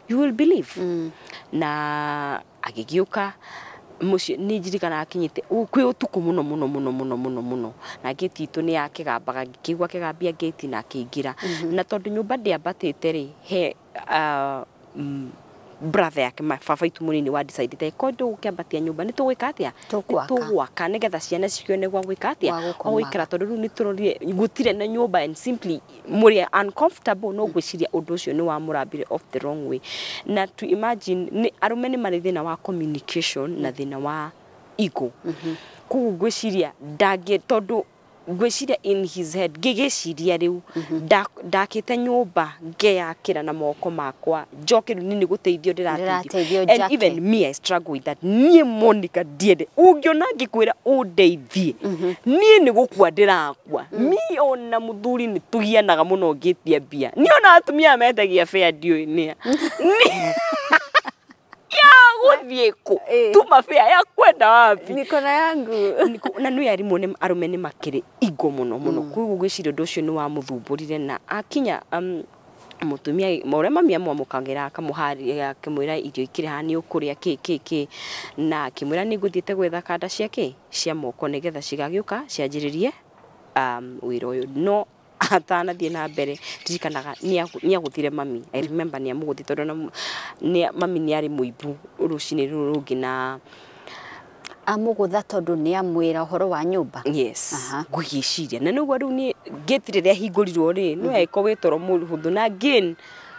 you will believe. Na agĩgĩũka mũciĩ, nĩ ndirikanaga akinyĩte kwĩ ũtukũ mũno mũno mũno mũno mũno mũno, na ngĩti itũ nĩ yakĩgambaga, ngĩkĩigua akĩgambia ngĩti na akĩingĩra. Na tondũ nyũmba ndĩambatĩte rĩ, he brother yake baba itũ mũnini wa decided ko ndũgũkĩambatia nyũmba nĩ tũgwĩka atĩa? Tũgwaka. Tũgwaka nĩgetha ciana cione gwa gwĩka atĩa, Gwa gwa gũkomaga. gũikara, tondũ rĩu nĩ tũrorire gũtirĩ na nyũmba and simply mũrĩ uncomfortable. No ngwĩciria ũndũ ũcio nĩ wamũrambire off the wrong way. Na to imagine nĩ arũme nĩ marĩ thĩna wa communication na thĩna wa ego, koguo ngwĩciria ndangĩ, tondũ ngwĩciria in his head, ngĩgĩciria rĩu ndakĩte nyũmba ngeyakĩra na moko makwa, njoke rĩu niĩ nĩ gũteithio Ndĩrateithio ndĩrateithio. And njake. even me, I struggle with that. Niĩ Monica ndiende ũngĩona ngĩkwĩra ũndeithie, niĩ nĩ gũkua ndĩrakua. Mi ona mũthuri nĩ tũgianaga mũno ngĩtia mbia. Niĩ ona atumia metagia fare ndiũĩ nĩa ya gũthiĩ kũ, tuma fare ya kwenda wapi? Mikono yangu. Na nĩ arimũ nĩ arũme nĩ makĩrĩ igo mũno mũno, koguo ngwĩciria ũndũ ũcio nĩ wamũthumbũrire. Na akinya mũtumia ũrĩa mami amwamũkagĩra, akamũharĩria, akĩmwĩra irio ikĩrĩ haha, nĩ ũkũrĩa kĩ kĩ kĩ, na akĩmwĩra nĩ ngũthiĩte gwetha kanda cia kĩ cia moko nĩgetha cigagĩũka cianjĩrĩrie wĩra ũyũ. No atanathiĩ na mbere, ndirikanaga nĩ agũthire mami. I remember nĩ amũgũthire tondũ mami nĩ arĩ mũimbu rũcinĩ rũrũ rũngĩ na Amũgũtha tondũ nĩ amwĩra ũhoro wa nyũmba? Yes. Ngũgĩciria na nĩguo rĩu niĩ ngĩti rĩrĩa hingũrirwo rĩ, nĩ weko wĩ toro mũhũthũ na again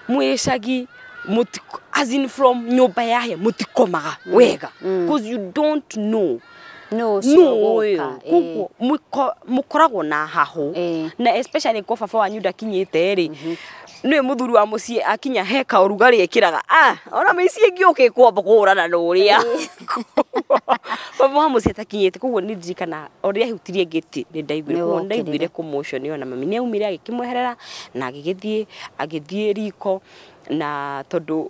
mwĩ icagi as in from nyũmba yahe mũtikomaga wega because you don't know no ũcio no ũgũka. Ũyũ koguo mũkoragwo na hahũ na especially ko baba wanyu ndakinyĩte rĩ, nĩwe mũthuri wa mũciĩ akinya he kaũrugarĩ ekĩraga, ah, ona mĩciĩ ĩngĩ ũkĩkwamba kũhũrana na ũrĩa baba wa mũciĩ atakinyĩte. Koguo nĩ ndirikana o rĩrĩa ahutirie ngĩti nĩ ndaiguire Nĩ koguo wokĩrire. Ndaiguire commotion ĩyo na mami nĩ aumire agĩkĩmweherera na agĩgĩthiĩ agĩthiĩ riko, na tondũ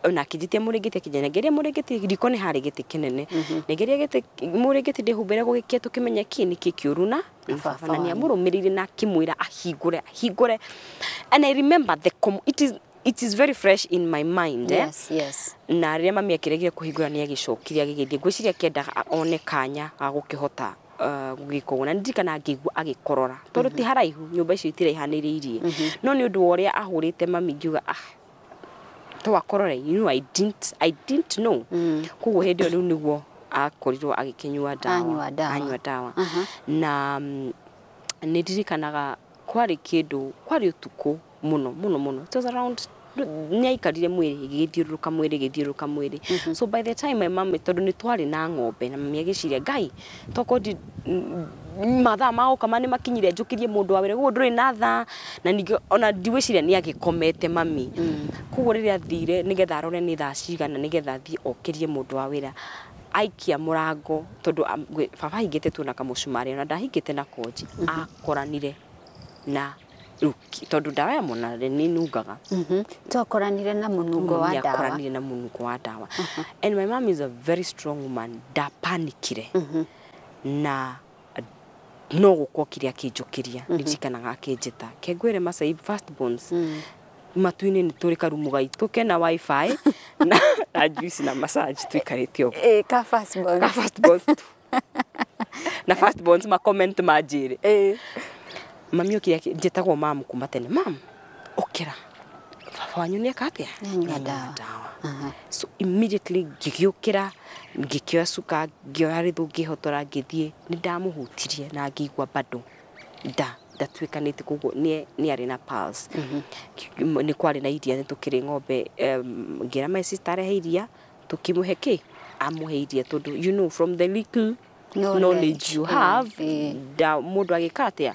ona akĩnjĩtia mũrĩngĩti, akĩnjengeria mũrĩngĩti. Riko nĩ harĩ gĩtĩ kĩnene, nengeria gĩtĩ mũrĩngĩti ndĩhumbĩre gũgĩkia tũkĩmenye kĩ nĩkĩ kĩũru na baba baba na nĩ wanyu. amũrũmĩrĩire na akĩmwĩra ahingũre ahingũre. And I remember it is very fresh in my mind, eh? Yes. Na rĩrĩa mami akĩregire kũhingũra, nĩ agĩcokire agĩgĩthiĩ. Ngwĩciria akĩendaga one kanya ga gũkĩhota gũgĩka ũguo. Na ndirikana ngĩigua agĩkorora tondũ ti haraihu, nyũmba icio itiraihanĩrĩirie, no nĩ ũndũ wa ũrĩa ahũrĩte mami ngiuga, ah, twakorore, you know, I didn't know. Koguo hĩndĩ ĩyo rĩu nĩguo akorirwo agĩkĩnyua ndawa. Anyua ndawa. Anyua ndawa. Na nĩ ndirikanaga Kwarĩ kĩndũ, kwarĩ ũtukũ mũno mũno mũno. It was around, nĩ aikarire mwĩrĩ ĩgĩthiũrũrũka, mwĩrĩ ĩgĩthiũrũrũka mwĩrĩ. So by the time my mom, tondũ nĩ twarĩ na ng'ombe, na mami agĩciria, Ngai, tokorwo mathaa ma gũkama nĩ makinyire, njũkĩrie mũndũ wa wĩra, koguo ndũrĩ na thaa. Na ningĩ ona ndigwĩciria nĩ agĩkomete mami. Koguo rĩrĩa athire nĩgetha arore nĩ thaa cigana, nĩgetha athiĩ okĩrie mũndũ wa wĩra, aikia mũrango, tondũ baba ahingĩte tu na kamũcumarĩ, ona ndahingĩte na konji, akoranire na rĩu tondũ ndawa ya mona nĩ nungaga. Twakoranire na mũnungo wa ndawa. Akoranire na mũnungo wa ndawa. And my mom is a very strong woman, ndapanikire na no gũkokire akĩnjũkĩria. Ndirikanaga akĩnjĩta, kengwĩre Macai first borns matu-inĩ nĩ tũrĩ karumu gaitũ kena WiFi na juice na massage, tũikarĩte ũguo. Ĩ, ka first born. Ka first borns tu. Na first borns ma comment manjĩre. Mami okire njĩtagwo mam kuma tene, "Mam, ũkĩra, baba wanyu nĩ eka atĩa?" Nĩanyua Nĩanyua ndawa. Ndawa. So immediately ngĩgĩũkĩra, ngĩkĩoya cuka, ngĩoya rĩthũ, ngĩhotora, ngĩthiĩ, nĩ ndamũhutirie na ngĩigua bado ndatuĩkanĩte, koguo nĩ arĩ na pulse. Nĩ kwarĩ na iria, nĩ tũkĩrĩ ng'ombe, ngĩra my sister arehe iria, tũkĩmũhe kĩ amũhe iria, tondũ you know from the little Knowledge. Knowledge you have, da, mũndũ agĩka atĩa,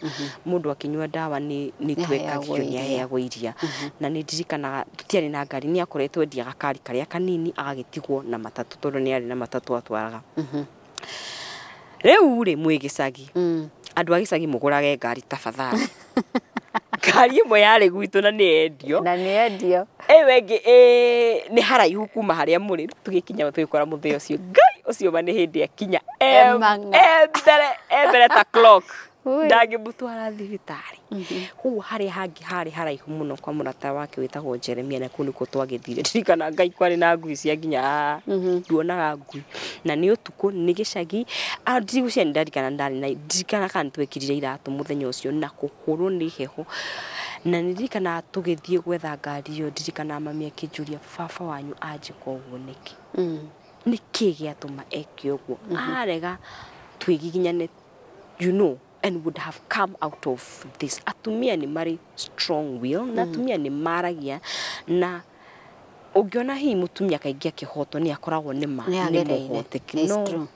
mũndũ akĩnyua ndawa nĩ Nĩaheagwo twekagio nĩ iria. aheagwo iria. Na nĩ ndirikanaga tũtiarĩ na ngari, nĩ akoretwo endia gakari karĩa kanini, agagĩtigwo na matatũ, tondũ nĩ arĩ na matatũ atwaraga. Rĩu rĩ, mwĩ gĩcagi, andũ a gĩcagi mũgũrage ngari tafadhali. Ngari ĩmwe yarĩ gwitũ na nĩ yendio. Na nĩ endio. Ĩyo ĩngĩ nĩ haraihu kuma harĩa mũrĩ. Tũgĩkinya tũgĩkora mũthee ũcio, Ngai ũcio ma, nĩ hĩndĩ akinya Emang'a. e mbere ta clock. Ui. Ndangĩmũtwara thibitarĩ koguo harĩa hangĩ harĩ haraihu mũno kwa mũrata wake wĩtagwo Jeremia, na kũu nĩkuo twagĩthire. Ndirikana Ngai, kwarĩ na ngui cia nginya haha, nduonaga ngui, na nĩ ũtukũ, nĩ gĩcagi. Ndigũcia nĩ ndarikana ndarĩ na ndirikana kana nĩtwekĩrire iratũ mũthenya ũcio na kũhũrwo nĩ heho. Na nĩ ndirikanaga tũgĩthiĩ gwetha ngari ĩyo, ndirikanaga mami akĩnjũria, "Baba wanyu anjĩka ũguo nĩkĩ? Nĩ kĩ gĩatũma eke ũguo?" Arega twĩgiginyane and would have come out of this. Atumia nĩ marĩ strong will, na atumia nĩ maragia, na ũngĩona hihi mũtumia kaingĩ akĩhotwo nĩ akoragwo nĩ ma Nĩ nĩ agereire. mũhoteki. It's No true.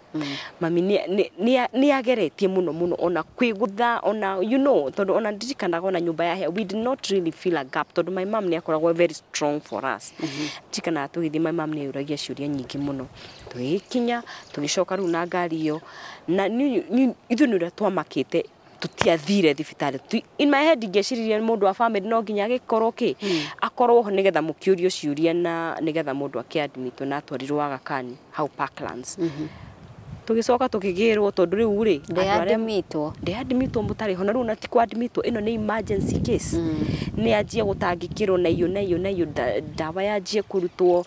Mami nĩ ageretie mũno mũno, ona kwĩgũtha, ona tondũ ona ndirikanaga ona nyũmba ya we did not really feel a gap, tondũ my mom nĩ akoragwo very strong for us. Ndirikanaga tũgĩthiĩ, my mom nĩ ayũragia ciũria nyingĩ mũno. Tũgĩkinya, tũgĩcoka rĩu na ngari ĩyo, na ithuĩ nĩ ũrĩa twamakĩte, tũtiathire thibitarĩ. In my head ngĩciririe mũndũ wa family no nginya agĩkorwo kĩ akorwo ho nĩgetha mũkĩũrio ciũria, na nĩgetha mũndũ akĩadmitwo na atwarirwo Aga Khan hau Parklands. Tũgĩcoka tũkĩgĩrwo, tondũ rĩu rĩ, andũ arĩa Ndĩadmitwo. Ndĩadmitwo mũtarĩ ho, na rĩu na ti kwadmitwo, ĩno nĩ emergency case. Nĩ anjie gũtangĩkĩrwo na iyo na iyo na iyo, ndawa yanjie kũrutwo,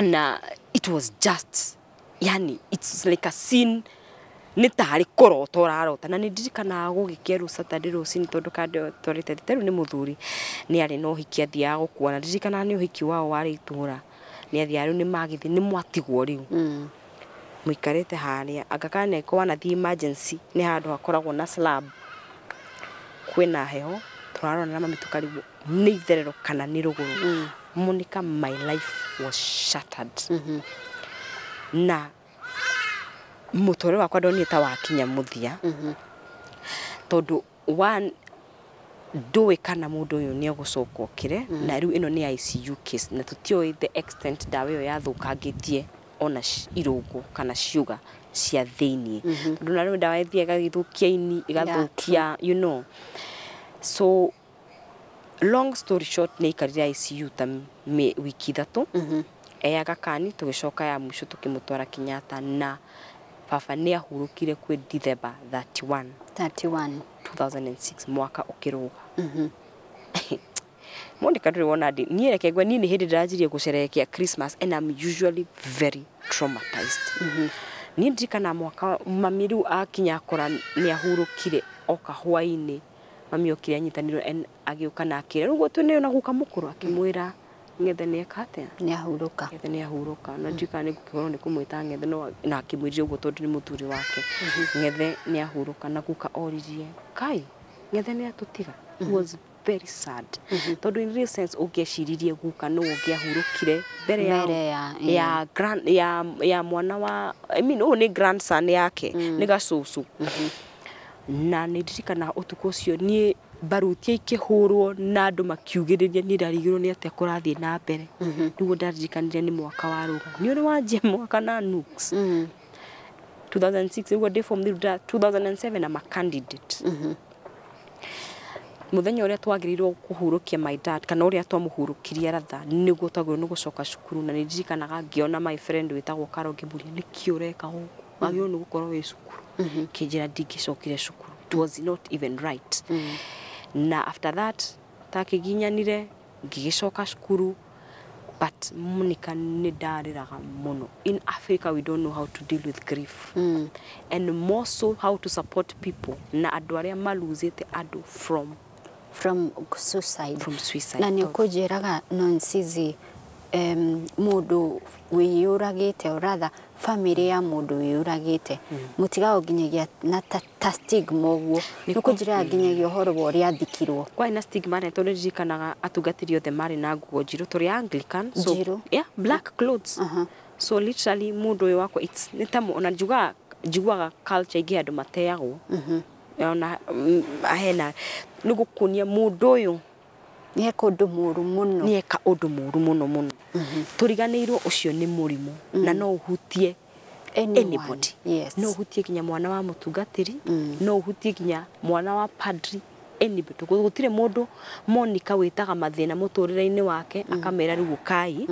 na it was just, yani, it's like a scene, nĩ tarĩ kũrota ũrarota. Na nĩ ndirikanaga gũgĩkĩerwo Saturday rũcinĩ, tondũ kandĩ twarĩte rĩu nĩ mũthuri nĩ arĩ na ũhiki athiaga gũkua, na ndirikanaga nĩ ũhiki wao warĩ itũra, nĩ athiaga. Rĩu nĩ magĩthiĩ, nĩ mwatigwo rĩu mũikarĩte harĩa, anga kana nĩ wanathiĩ emergency, nĩ handũ hakoragwo na slab, kwĩna heho, tũrarora na mami tũkarigwo nĩ itherero kana nĩ rũgũrũ. Monica, my life was shattered, na mũtũrĩre wakwa ndonire ta wakinya mũthia, tondũ one, ndũĩ kana mũndũ ũyũ nĩ egũcoka okĩre, na rĩu ĩno nĩ ICU case, na tũtiũĩ the extent ndawa ĩyo yathũkangĩtie ona irũngo kana ciũga cia thĩiniĩ, tondũ na rĩu ndawa ĩthiaga ĩgagĩthũkia ini, ĩgathũkia. So long story short, nĩ aikarire ICU ta wiki 3 e Aga Khan. Tũgĩcoka ya mũico tũkĩmũtwara Kenyatta, na baba nĩ ahurũkire kwĩ December 31, 31. 2006, mwaka ũkĩrũga. Monica, ndũrĩ wona ndĩ niĩ, reke ngwe, niĩ nĩ hĩndĩ ndĩranjirie gũcerehekea Christmas, and I'm usually very traumatized. Niĩ ndirikana mwaka mami rĩu akinya akora nĩ ahurũkire, oka hwainĩ, mami okire anyitanĩirwo and agĩũka na akĩra rĩu twĩnayo na guka mũkũrũ, akĩmwĩra Ng'ethe nĩ eka atĩa? Nĩ ahurũka. Ng'ethe nĩ ahurũka. Na ndiũĩ kana nĩ ngũkĩhũrwo nĩ kũmwĩta Ng'ethe, no na akĩmwĩrire ũguo tondũ nĩ mũthuri wake. Ng'ethe nĩ ahurũka, na guka oririe kai Ngethe nĩ atũtiga. It was very sad, tondũ in real sense ũngĩeciririe guka nũ ũngĩahurũkire mbere ya Mbere ya, ya grand ya mwana wa, I mean, ũyũ nĩ grandson yake, nĩ gacũcũ. Na nĩ ndirikanaga ũtukũ ũcio niĩ mbaruti ikĩhũrwo na andũ makiugĩrĩria, niĩ ndarigirwo nĩ atĩa kũrathiĩ na mbere. Nĩguo ndaririkanire nĩ mwaka wa rũga, nĩ ũrĩ wanjia mwaka na nuks. 2006 nĩguo ndĩ form 3, 2007 I'm a candidate. Mũthenya ũrĩa twagĩrĩirwo kũhurũkia my dad, kana ũrĩa twamũhurũkirie ratha, nĩguo twagĩrĩirwo nĩ gũcoka cukuru. Na nĩ ndirikanaga ngĩona my friend wĩtagwo Karo, ngĩmũria, "Nĩkĩ ũreka gũkũ? Wagĩrĩirwo nĩ gũkorwo wĩ cukuru." Kĩnjĩra ndingĩcokire cukuru, it was not even right. Na after that takĩginyanire ngĩgĩcoka cukuru, but Monica, nĩ ndarĩraga mũno. In Africa we don't know how to deal with grief, and more so how to support people na andũ arĩa maluzĩte andũ from from suicide. From suicide. Na nĩ ũkũnjĩraga Nonsizi, mũndũ wĩyũragĩte, or rather family ya mũndũ wĩyũragĩte, mũtigago nginyagia na ta stigma ũguo. Nĩ ũkũnjĩraga nginyagia ũhoro wa ũrĩa athikirwo. Kwarĩ na stigma nene, tondũ ndirikanaga atungatĩri othe marĩ na nguo njirũ, tũrĩ Anglican, so Njirũ? Yeah, black clothes. So literally mũndũ ũyũ wakwa, it's nĩ ta ona njiguaga culture ingĩ andũ mateagwo ona hena nĩ gũkunia mũndũ ũyũ. Nĩ eka ũndũ mũru mũno. Nĩ eka ũndũ mũru mũno mũno. Tũriganĩirwo ũcio nĩ mũrimũ na no ũhutie Anyone. anybody. No ũhutie nginya mwana wa mũtungatĩri, no ũhutie nginya mwana wa padri, anybody. Gũtirĩ mũndũ, Monica, wĩtaga mathĩna mũtũrĩre-inĩ wake akamera rĩu ũkai,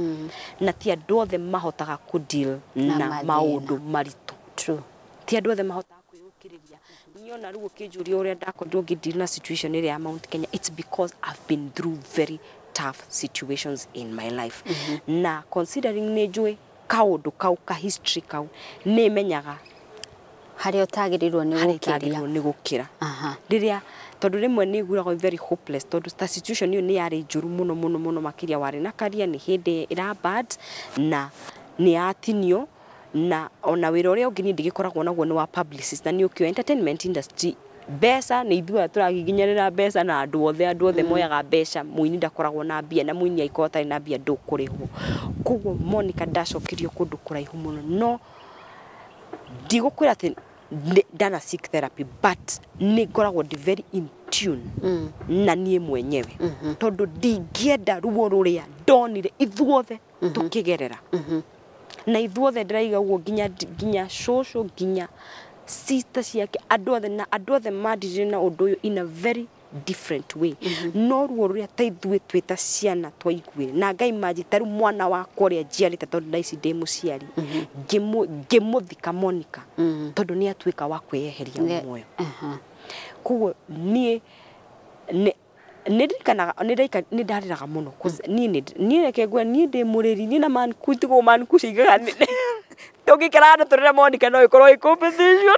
na ti andũ othe mahotaga kũ deal na na mathĩna. Maũndũ maritũ. True. Ti andũ othe mahotaga kwĩyũkĩrĩria. Niĩ ona rĩu ũkĩnjũria ũrĩa ndakorirwo ngĩ deal na situation ĩrĩa ya Mount Kenya, it's because I've been through very tough situations in my life. Na considering nĩ njũĩ kaũndũ kau ka history kau, nĩ menyaga harĩa ũtagĩrĩirwo nĩ harĩa gũkĩria. itagĩrĩirwo nĩ gũkĩra. Rĩrĩa, tondũ rĩmwe nĩ iguaga very hopeless, tondũ ta situation ĩyo nĩ yarĩ njũru mũno mũno mũno makĩria. Warĩ na karia nĩ hĩndĩ ĩra bad na nĩ yatinio, na ona wĩra ũrĩa ũngĩ niĩ ndigĩkoragwo naguo nĩ wa publicist, na nĩ ũkĩoĩ entertainment industry mbeca nĩ ithuĩ aya tũragiginyarĩra mbeca na andũ othe moyaga mbeca. Mũini ndakoragwo na mbia, na mũini angĩkorwo atarĩ na mbia ndũkũrĩhwo. Koguo Monica, ndacokirio kũndũ kũraihu mũno. No ndigũkwĩra atĩ ndana seek therapy, but nĩ ngoragwo ndĩ very in tune na niĩ mwenyewe, tondũ ndingĩenda ruo rũrĩa ndonire ithuothe tũkĩgerera. Na ithuothe ndĩraiga ũguo nginya cũcũ, nginya sister ciake, andũ othe, na andũ othe mandirire na ũndũ ũyũ in a very different way. No ruo rũrĩa ta ithuĩ twĩ ta ciana twaiguire, na Ngai manji ta rĩu mwana wakwa ũrĩa njiarĩte, tondũ thaa ici ndĩ mũciari, ngĩmũthika, Monica, tondũ nĩ atuĩka wa kwĩyeheria muoyo. Koguo niĩ nĩ ndirikanaga nĩ ndarĩraga mũno, 'cause niĩ niĩ reke ngwe, niĩ ndĩ mũrĩri. Niĩ na manku tigwo manku cigaga tũngĩikara handũ tũrĩre, Monica, no ĩkorwo ĩ competition.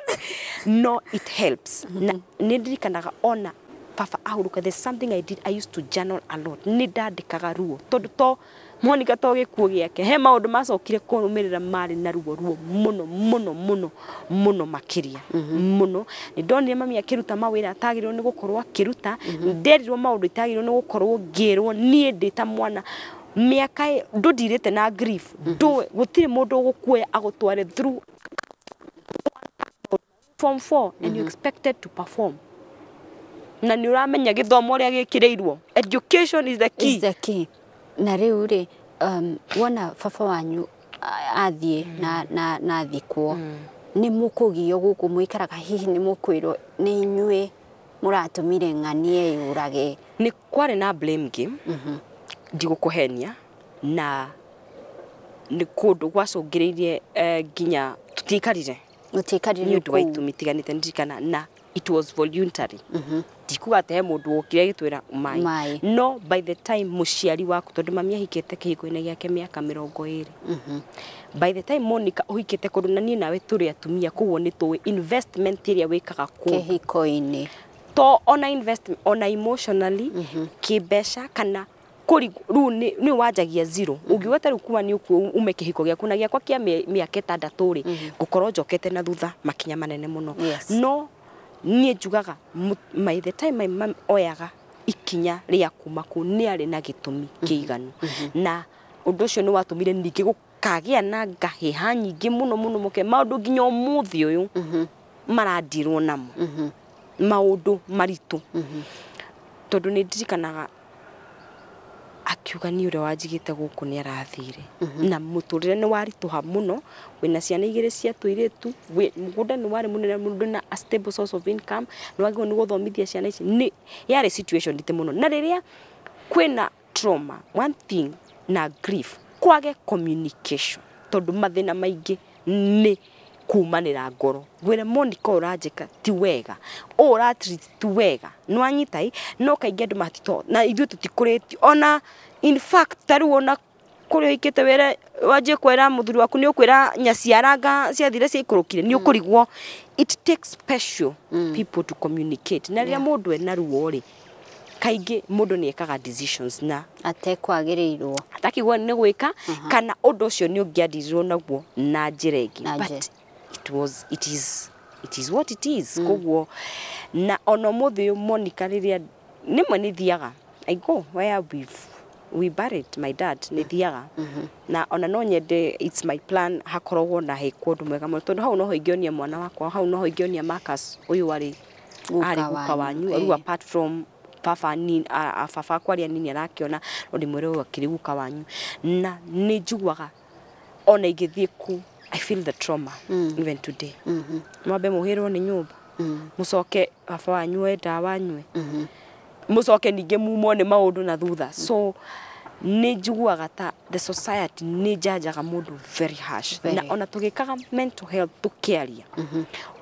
No it helps. Na nĩ ndirikanaga ona baba ahurũka, there's something I did. I used to journal a lot. Nĩ ndandĩkaga ruo, tondũ to Monica, to gĩkuũ gĩake, he maũndũ macokire kũrũmĩrĩra marĩ na ruo ruo mũno mũno mũno mũno makĩria mũno. Nĩ ndonire mami akĩruta mawĩra atagĩrĩirwo nĩ gũkorwo akĩruta. Nderirwo maũndũ itagĩrĩirwo nĩ gũkorwo ngĩrwo niĩ ndĩ ta mwana mĩaka ndũndirĩte na grief. Ndũĩ gũtirĩ mũndũ ũgũkuoya agũtware through form 4 and you expected to perform, na nĩ ũramenya gĩthomo ũrĩa gĩkĩrĩirwo, education is the key. Is the key. Na rĩu rĩ, wona baba wanyu athiĩ na athikwo, nĩ mũkũgio gũkũ mũikaraga? Hihi nĩ mũkwĩrwo nĩ inyuĩ mũratũmire ng'anie yũrage? Nĩ kwarĩ na blame game, ndigũkũhenia, na nĩ kũndũ gwacũngĩrĩirie nginya tũtiaikarire. Mũtiaikarire Nĩ ũndũ wa kũu. Itũmi itiganĩte. Ndirikana na it was voluntary, ndikuga atĩ he mũndũ wokire agĩtwĩra mai. Mai. No by the time mũciari waku, tondũ mami ahikĩte kĩhiko-inĩ gĩake mĩaka 20, by the time, Monica, ũhikĩte kũndũ, na niĩ nawe tũrĩ atumia, koguo nĩ tũĩ investment ĩrĩa wĩkaga kũndũ kĩhiko-inĩ. To ona investment, ona emotionally, kĩmbeca, kana kũri rĩu nĩ wanjagia zero. Ũngiuga ta rĩu kuma nĩ ũkuo ume kĩhiko gĩaku na gĩakwa kĩa mĩaka 6 rĩ, ngũkorwo njokete na thutha makinya manene mũno. Yes. No Niĩ njugaga by the time my mom oyaga ikinya rĩa kuma kũu nĩ arĩ na gĩtũmi kĩiganu. Na ũndũ ũcio nĩ watũmire ningĩ gũkagĩa na ngahĩha nyingĩ mũno mũno mũke maũndũ nginya ũmũthĩ ũyũ marandirwo namo maũndũ maritũ. Tondũ nĩ ndirikanaga akiuga ni ũrĩa wanjigĩte gũkũ nĩ arathire. Na mũtũrĩre nĩ waritũha mũno, wĩna ciana igĩrĩ cia tũirĩtu, mũgũnda nĩ warĩ mũnene mũno na a stable source of income, nĩ wagĩrĩirwo nĩ gũthomithia ciana ici. Nĩ yarĩ situation nditũ mũno. Na rĩrĩa kwĩna trauma, one thing na grief, kwage communication, tondũ mathĩna maingĩ nĩ kumanĩra ngoro. Ngwĩre Monica ũranjĩka ti wega, ũũ ũratreat ti wega, nĩwanyita ĩ, no kaingĩ andũ matito na ithuĩ tũtikũrĩtio ona in fact ta rĩu ona kũrĩa ũikĩte wĩre wanjie kwĩra mũthuri waku nĩ ũkwĩra nyaciaranga ciathire ciaikũrũkire nĩ ũkũrigwo. It takes special people to communicate. Na rĩrĩa mũndũ ena ruo rĩ, kaingĩ mũndũ nĩ ekaga decisions na atekwagĩrĩirwo atakigwo nĩ gwĩka kana ũndũ ũcio nĩ ũngĩandirirwo naguo na njĩra ĩngĩ. But it is what it is. Koguo na ona ũmũthĩ ũyũ Monica rĩrĩa nĩmwe nĩ thiaga, I go where we buried my dad, nĩ thiaga na ona no nyende, it's my plan hakoragwo na he kũndũ mwega mũno tondũ hau noho ingĩonia mwana wakwa, hau noho ingĩonia Marcus ũyũ arĩ guka wanyu rĩu apart from baba ni baba akwa arĩa nini arakĩona no ndĩmwĩre ũyũ akĩrĩ guka wanyu. Na nĩ njiguaga ona ingĩthiĩ kũ I feel the trauma even today. Mwambe mũhĩrwo nĩ nyũmba, mũcoke baba wanyu oe ndawa anyue, mũcoke ningĩ mumwo nĩ maũndũ na thutha. So nĩ njiguaga ta the society nĩ njanjaga mũndũ very harsh. Na ona tũgĩkaga mental health tũkĩaria,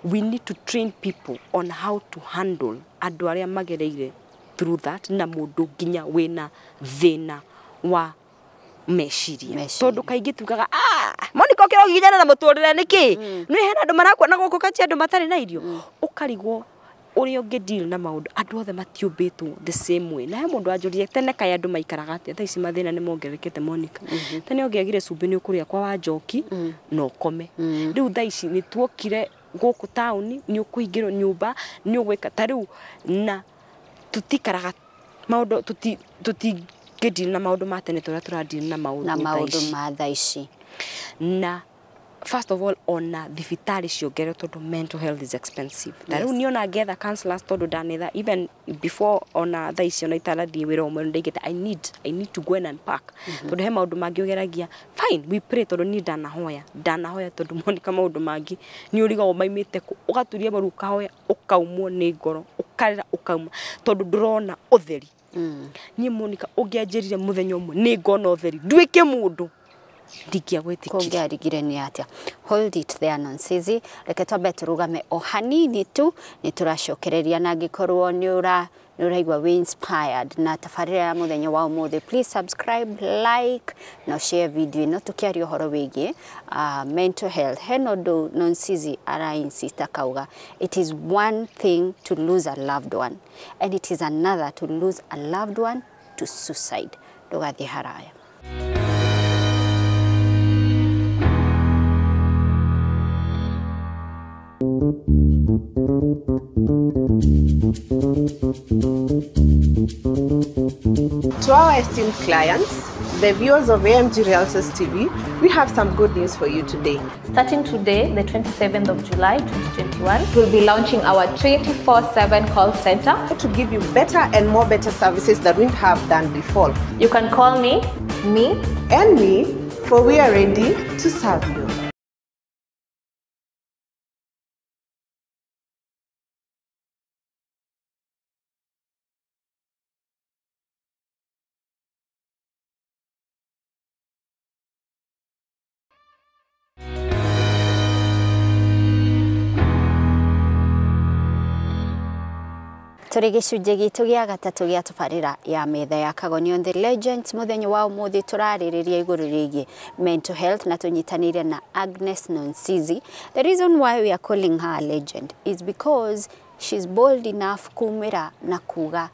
we need to train people on how to handle andũ arĩa magereire through that, na mũndũ nginya wĩna thĩna wa meciria. Tondũ kaingĩ tugaga Monica ũkĩroginyana na mũtũrĩre nĩkĩ? Nĩ hena andũ marakuona gũkũ kati andũ matarĩ na irio. Ũkarigwo ũrĩa ũngĩ deal na maũndũ, andũ othe matiũmbĩtwo the same way. Na he mũndũ anjũrire tene kaĩ andũ maikaraga atĩa, thaa ici mathĩna nĩ mongererekete Monica. Tene ũngĩagire cumbĩ nĩ ũkũrĩa kwa Wanjoki na ũkome. Rĩu thaa ici nĩ tuokire gũkũ taũni, nĩ ũkũhingĩrwo nyũmba, nĩ ũgwĩka ta rĩu na tũtikaraga maũndũ tũtingĩdeal na maũndũ ma tene tũrĩa tũradeal na maũndũ ma thaa ici. Na first of all ona thibitarĩ ciongererwo tondũ mental health is expensive. Ta rĩu niĩ ona ngetha counselors tondũ ndanetha even before ona thaa ici ona itarathiĩ wĩra ũmwe nĩndaigĩte I need to go and unpack. Tondũ he maũndũ mangĩ ũgeragia fine we pray tondũ niĩ ndanahoya tondũ Monica maũndũ mangĩ nĩ ũrigagwo maimĩte kũ, ũgaturia maru ũkahoya ũkaumwo nĩ ngoro ũkarĩra ũkauma tondũ ndũrona ũtheri. Niĩ Monica ũngĩanjĩrire mũthenya ũmwe nĩ ngona ũtheri nduĩke mũndũ ndingĩagwĩtĩkire. Kũngĩarigire nĩ atĩa? Hold it there Nonsizi, reke twambe tũrũgame o hanini tu nĩ tũracokereria, na angĩkorwo nĩ ũraigua wĩ inspired na tabarĩra ya mũthenya wa ũmũthĩ, please subscribe, like na share video ĩno tũkĩaria ũhoro wĩgiĩ mental health. Hena ũndũ Nonsizi ara insist akauga it is one thing to lose a loved one and it is another to lose a loved one to suicide. Ndũgathiĩ haraya. To our esteemed clients, the viewers of AMG Realtors TV, we have some good news for you today. Starting today, the 27th of July 2021, we'll be launching our 24/7 call center to give you better and more better services that we have done before. You can call me, and me, for we are ready to serve you. Tũrĩ gĩcunjĩ gitũ gĩa gatatũ gĩa tabarĩra ya metha ya Kagoni on the Legends. Mũthenya wa ũmũthĩ tũrarĩrĩria igũrũ rĩgiĩ mental health na tũnyitanĩire na Agnes Nonsizi. The reason why we are calling her a legend is because she's bold enough kumĩra na kuga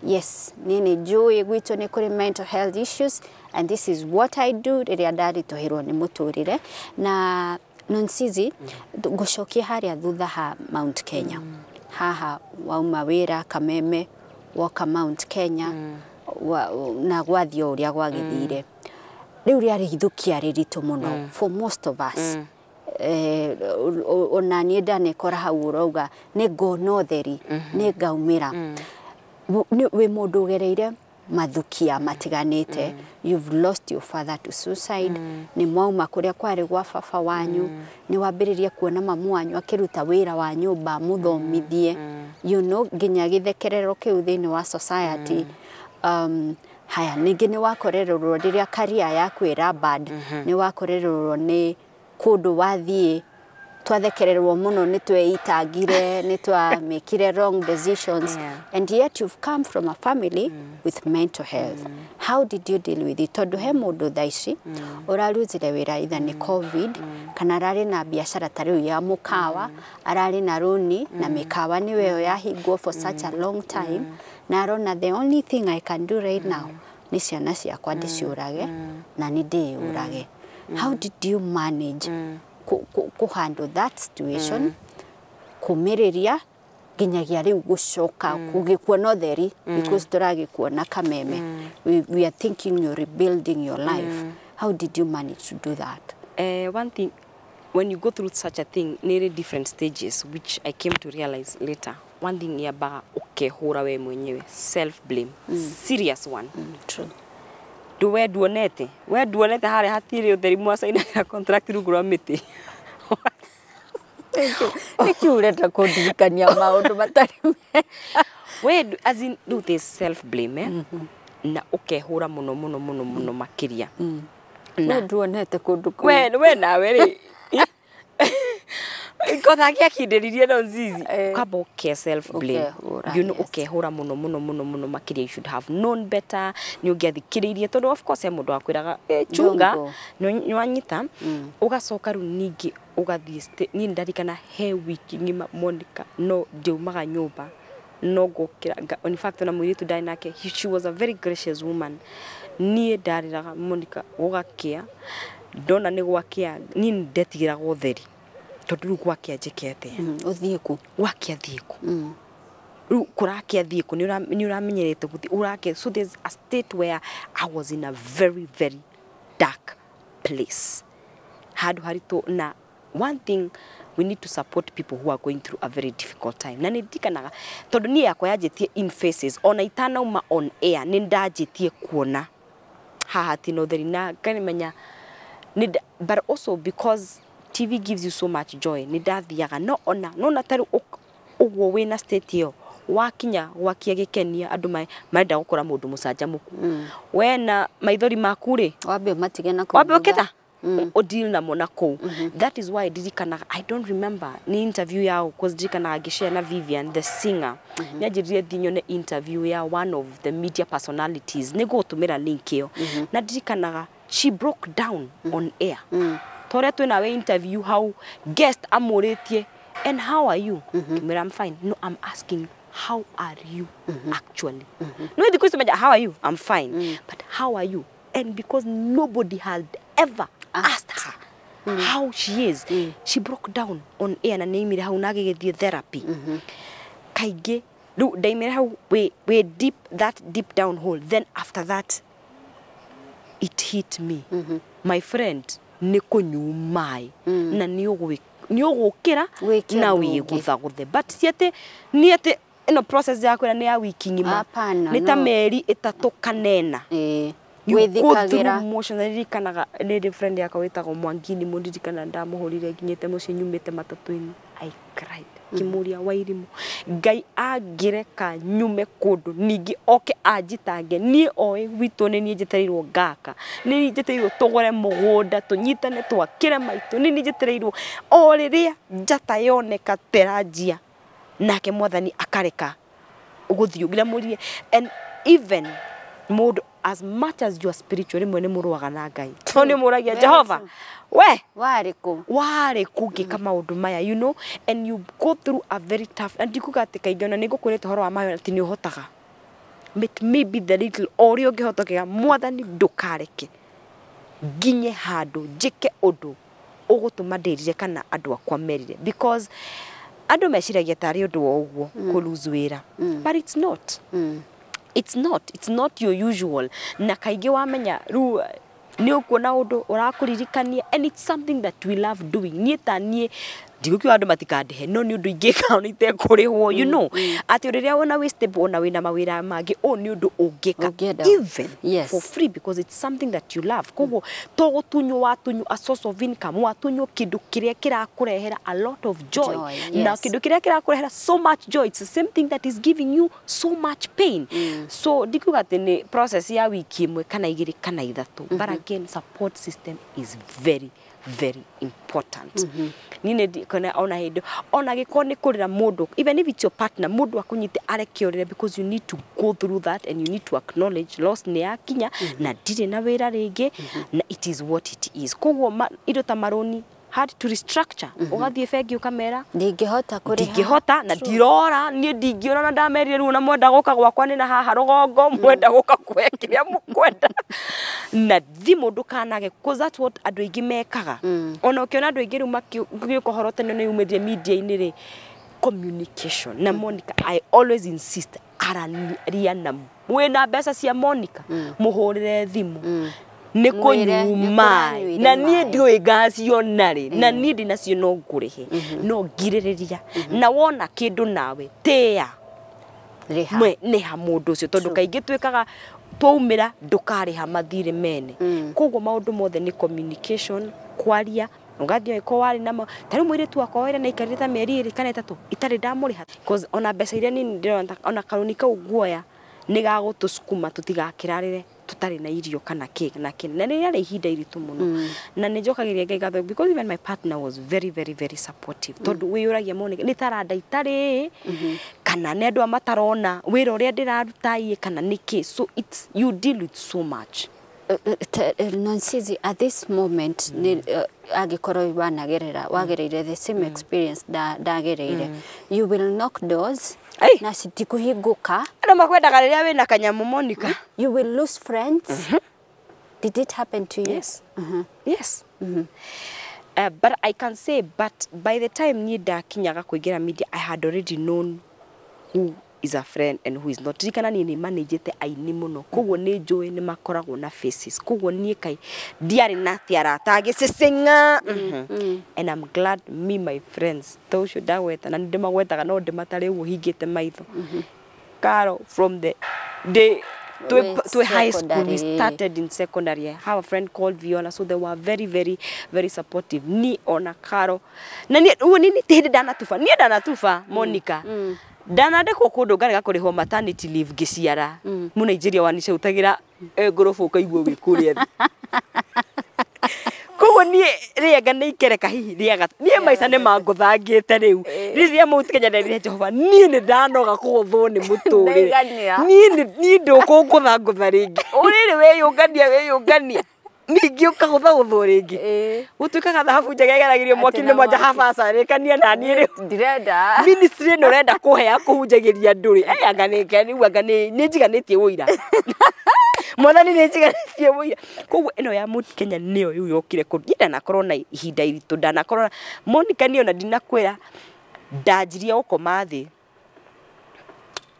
yes, niĩ nĩ njũĩ gwitũ nĩ kũrĩ mental health issues and this is what I do rĩrĩa ndaritũhĩrwo nĩ mũtũrĩre. Na Nonsizi, ngũcokia harĩa thutha ha Mount Kenya. Haha wauma wĩra Kameme, woka Mount Kenya, na gwathiĩ o ũrĩa gwagĩthire. Rĩu rĩarĩ ithũkia rĩritũ mũno for most of us. Ona niĩ ndanekora hau ũrauga nĩ ngona ũtheri, nĩ ngaumĩra. Wĩ mũndũ ũgereire mathukia matiganĩte. You've lost your father to suicide. Nĩ mwauma kũrĩa kwarĩ gwa baba wanyu, nĩ wambĩrĩria kuona mamu wanyu akĩruta wĩra wa nyũmba mũthomithie, nginya gĩthekerero kĩu thĩinĩ wa society. Haya, ningĩ nĩ wakorererwo rĩrĩa career yaku ĩra bad, nĩ wakorererwo nĩ kũndũ wathiĩ twathekererwo mũno, nĩ tweitangire, nĩ twamĩkire wrong decisions. And yet you've come from a family with mental health. How did you deal with it? Tondũ he mũndũ thaa ici ũrarutire wĩra either nĩ COVID, kana ararĩ na biacara ta rĩu ya mũkawa, ararĩ na rũni na mĩkawa nĩwe ĩyo yahingwo for such a long time, na arona the only thing I can do right now nĩ ciana ciakwa ndĩciũrage na nĩ ndĩyũrage. How did you manage ku handle that situation, kumĩrĩria nginyagia rĩu gũcoka gũgĩkuona ũtheri, because tũragĩkuona Kameme, we are thinking you're rebuilding your life? How did you manage to do that? One thing, when you go through such a thing, nĩ different stages, which I came to realize later. One thing yambaga ũkehũra we mwenyewe, self blame, serious one. True. Ndu we nduonete harĩa hatirĩ ũtheri, mwacainaga contract rungu rwa mĩtĩ. Nĩkĩ ũrenda kũndirikania maũndũ matarĩ? We as in do this self blame, eh? Na ũkehũra mũno mũno mũno mũno makĩria. We nduonete kũndũ kũu. We nawe rĩ, kotha gĩakindĩririe no nzizi. Ukamba ũke self blame. Ũkehũra, Ũkehũra mũno mũno mũno mũno makĩria. You should have known better, nĩ ũngĩathikĩrĩirie, tondũ of course he mũndũ wakwĩraga, "Eh, chunga." Don't go. Nĩ wanyita. Ũgacoka rĩu ningĩ ũgathiĩ niĩ ndarikana he wiki ng'ima, Monica, no ndiaumaga nyũmba, no ngũkĩra in fact ona mũirĩtu ndarĩ nake, she was a very gracious woman. Niĩ ndarĩraga, Monica, gũgakĩa. Ndona nĩ gwakĩa, niĩ nĩ ndetigĩraga ũtheri, tondũ rĩu gwakĩa njĩke atĩa? Ũthiĩ kũ? Gwakĩa thiĩ kũ? Rĩu kũrakĩa thiĩ kũ? Nĩ ũramenyerete gũthiĩ ũrakĩa. So there's a state where I was in a very very dark place, handũ haritũ. Na one thing, we need to support people who are going through a very difficult time. Na nĩ ndirikanaga, tondũ niĩ yakwa yanjĩtie in faces, ona itanauma on air nĩ ndanjĩtie kuona haha tina ũtheri na ngamenya but also because TV gives you so much joy, nĩ ndathiaga no ona nona ta rĩu ũguo wĩna state ĩyo, wakinya gwakia gĩkenia andũ marenda gũkora mũndũ mũcanjamũku, we na maithori maku rĩ, Wambe ũmatige na kũu wambe thutha. ũkĩta ũdeal namo na kũu. That is why ndirikanaga, I don't remember nĩ interview yao, cause ndirikanaga ngĩshare na Vivian the singer, nĩ anjĩrire thiĩ nyone interview ya one of the media personalities, nĩ ngũgũtũmĩra link ĩyo. Na ndirikanaga she broke down on air, ta ũrĩa twĩnawe interview hau, guest amũrĩtie, "And how are you?" Ngĩmwĩra, "I'm fine." "No, I'm asking, how are you actually?" No thikũ ici menya, "How are you?" "I'm fine." But how are you? And because nobody had ever asked her how she is, she broke down on air, na nĩaimire hau na agĩgĩthiĩ therapy. Kaingĩ rĩu ndaimire hau wĩ deep, that deep down hole. Then after that it hit me, my friend, nĩ kũnyua maĩ na nĩ ũgũkĩra Wĩke na ũndũ ũngĩ. wĩgũthagũthe, but ti atĩ nĩ atĩ ĩno process ya kwĩra nĩ ya wiki ng'ima. Hapana, Nĩ ta no. mĩeri 3 kana 4. You go through Wĩthikagĩra. motions. Na ririkanaga nĩ friend yakwa wĩtagwo Mwangini, mũririkana ndamũhũrire nginyĩte mũciĩ nyumĩte matatũ-inĩ. I cried ngĩmũria, "Wairimũ, Ngai angĩreka nyume kũndũ ningĩ oke anjitange niĩ oĩ gwitũ, nĩ niĩ njetereirwo ngaka, nĩ niĩ njetereirwo tũgũre mũgũnda, tũnyitane, twakĩre maitũ, nĩ niĩ njetereirwo o rĩrĩa njata yoneka teranjia, nake Mwathani akareka gũthiĩ nginya." And even mũndũ, as much as you are spiritual, rĩmwe nĩ mũrũaga na Ngai, tondũ nĩ mũragia, Very "Jehova, true. we Warĩ kũ? Warĩ kũngĩka maũndũ maya?" And you go through a very tough, and ndikuga atĩ kaingĩ ona nĩ ngũkwĩrĩte ũhoro wa mayo atĩ nĩ ũhotaga, it may be the little o ũrĩa ũngĩhotokera. Mwathani, ndũkareke nginye handũ njĩke ũndũ ũgũtũma ndĩrire kana andũ akwa merire, because Andũ meciragia tarĩ ũndũ wa ũguo kũ lose wĩra, but it's not. It's not your usual. Na kaingĩ wamenya rĩu nĩ ũkuona ũndũ ũrakũririkania, and it's something that we love doing. Niĩ ta niĩ ndigũkiuga andũ matikandĩhe, no nĩ ũndũ ingĩka ona itekũrĩhwo, atĩ rĩrĩa wona wĩ stable, ona wĩna mawĩra mangĩ, ũũ nĩ ũndũ ũngĩka Ũngĩenda. even for free, because it's something that you love. Koguo to gũtunywo watunywo a source of income, watunywo kĩndũ kĩrĩa kĩrakũrehera a lot of joy, Joy, na kĩndũ kĩrĩa kĩrakũrehera so much joy, it's the same thing that is giving you so much pain. So ndikuga atĩ nĩ process ya wiki ĩmwe kana igĩrĩ kana ithatũ, but again, support system is very, very important. Niĩ nĩ kana ona hĩndĩ ona gĩkorwo nĩ kũrĩra mũndũ, even if it's your partner, mũndũ akũnyite areke ũrĩre, because you need to go through that and you need to acknowledge loss nĩ yakinya na ndirĩ na wĩra rĩngĩ, na it is what it is. Koguo indo ta marũni had to restructure, ũgathiĩ bengi ũkamera Ndingĩhota kũrĩha. Ndingĩhota na ndirora niĩ ndingĩora, na ndamerire rĩu na mwenda gũka gwakwa nĩ na haha rũgongo, mwenda gũka kũhe kĩrĩa mũkwenda na thimũ ndũkanage, 'cause that's what andũ aingĩ mekaga. Ona ũkĩona andũ aingĩ rĩu makĩũka ũhoro tene nĩ yumĩrire media-inĩ rĩ, communication. Na Monica, I always insist, aranĩria na mwĩna mbeca cia Monica, mũhũrĩre thimũ nĩ Mwĩre, kũnyua nĩ maĩ kũranyuire na niĩ maĩ. Ndiũĩ ngaciona rĩ, na niĩ ndinacio no ngũrĩhe no ngirĩrĩria, na wona kĩndũ nawe tĩĩa. Rĩha. Mwe nĩha mũndũ ũcio, tondũ kaingĩ twĩkaga twaumĩra ndũkarĩha mathirĩ mene. Koguo maũndũ mothe nĩ communication, kwaria, ũgathiĩ ũgĩkorwo warĩ namo. Ta rĩu mũirĩtu wakwa wĩra nĩaikarire ta mĩeri 2 kana 3 itarĩ ndamũrĩha, 'cause ona mbeca iria nini ndĩrona, ona karũni kau nguoya nĩ gagũtũcukuma tũtigakĩrarĩre tũtarĩ na irio kana kĩ na kĩ, na rĩrĩa ihinda iritũ mũno. Na nĩ njokagĩria Ngai ngatho because even my partner was very, very, very supportive, tondũ wĩyũragia, Monica, nĩ taranda itarĩ kana nĩ andũ a matarona wĩra ũrĩa ndĩraruta ĩ kana nĩ kĩ? So it's, you deal with so much. Nonsizi, at this moment nĩ angĩkorwo wanagerera wagereire the same experience ndagereire, you will knock doors Ei. na citikũhingũka. Andũ makwendaga rĩrĩa wĩna kanyamũ, Monica. You will lose friends. Did it happen to you? Yes. But I can say, but by the time niĩ ndakinyaga kũingĩra media, I had already known who is a friend and who is not. Ririkana niĩ nĩ manĩnjĩte aini mũno, koguo nĩ njũĩ nĩ makoragwo na faces. Koguo niĩ kai ndiarĩ na atĩ arata agĩcĩcĩng'a. And I'm glad me, my friends, ta ũcio ndagweta na nĩ ndĩmagwetaga no ndĩmatare ũguo hingĩte maitho. Caro, from the day We to high school, we secondary. Started in secondary. I have a friend called Viola, so they were very, very, very supportive. Ni ona Caro na ni uo ni hĩndĩ ndanatuba, niĩ ndanatuba, Monica, ndanandĩkwo kũndũ ngarega kũrĩhwo maternity leave ngĩciara. Mũnaijeria wanicautagĩra ngorobu ũkaigua wĩ kũrĩa thĩ. Koguo niĩ rĩanga nĩ ikereka hihi rĩaga niĩ maica nĩ mangũthangĩte rĩu rĩrĩa Mount Kenya nderire Jehova niĩ nĩ ndanoga kũgũthwo nĩ mũtũrĩre. Ndaigania. Niĩ niĩ ndũkũngũthangũtha rĩngĩ, ũrĩrĩ wĩyũngania wĩyũngania ningĩ ũkagũthagũthwo rĩngĩ. Gũtuĩkaga thahabu njega ĩgeragĩrio mwaki-inĩ na mwanja. mwaki. Habaca rĩkania na niĩ rĩu Ndirenda. Ministry ĩno ũrenda kũhe ya kũhunjagĩria andũ rĩ, anga nĩ rĩu anga nĩ njiganĩtie ũira, mwathani, nĩ njiganĩtie ũira. Koguo ĩno ya Mount Kenya nĩyo rĩu yokire kũ niĩ ndanakorwo na ihinda iritũ, ndanakorwo na Monica, niĩ ona ndinakwĩra ndanjirie gũkoma thĩ.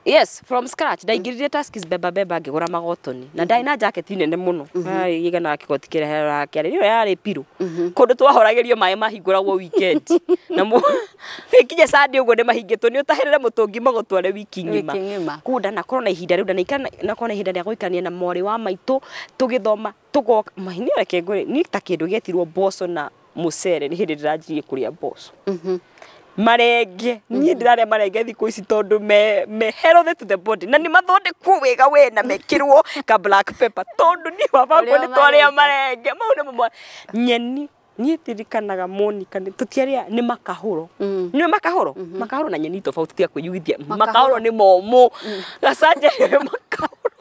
Yes, from scratch ndaingĩrire Tuskys beba beba ngĩgũra magotoni na ndarĩ na jacket nene mũno iganaga kĩgoti kĩrĩa kĩarĩ nĩyo yarĩ pirũ kũndũ twahoragĩrio maĩ mahingũragwo weekend na gĩkinye Sunday ũguo nĩ mahingĩtwo nĩ ũtahĩrĩre mũtũngi magũtware wiki ng'ima. Wiki ng'ima. Koguo ndanakorwo na ihinda rĩu ndanakorwo na ihinda rĩa gũikarania na mwarĩ wa maitũ tũgĩthoma tũgoka niĩ reke ngwĩre niĩ ta kĩndũ gĩetirwo mboco na mũcere nĩ hĩndĩ ndĩranjirie kũrĩa mboco, marenge. Niĩ ndĩrarĩa marenge thikũ ici tondũ me healthy to the body na nĩ mathondekwo wega we na mekĩrwo ka black pepper, tondũ niĩ wabakwo Ũrĩa nĩ twarĩa ũmarĩte. Marenge mau nĩmo nyeni niĩ tirikanaga, Monica, nĩ tũtiarĩa nĩ makahũro, nĩ makahũro, makahũro na nyeni tofauti, tiga kwĩyugithia. Makahũro nĩ momũ gacanja nĩ makahũro.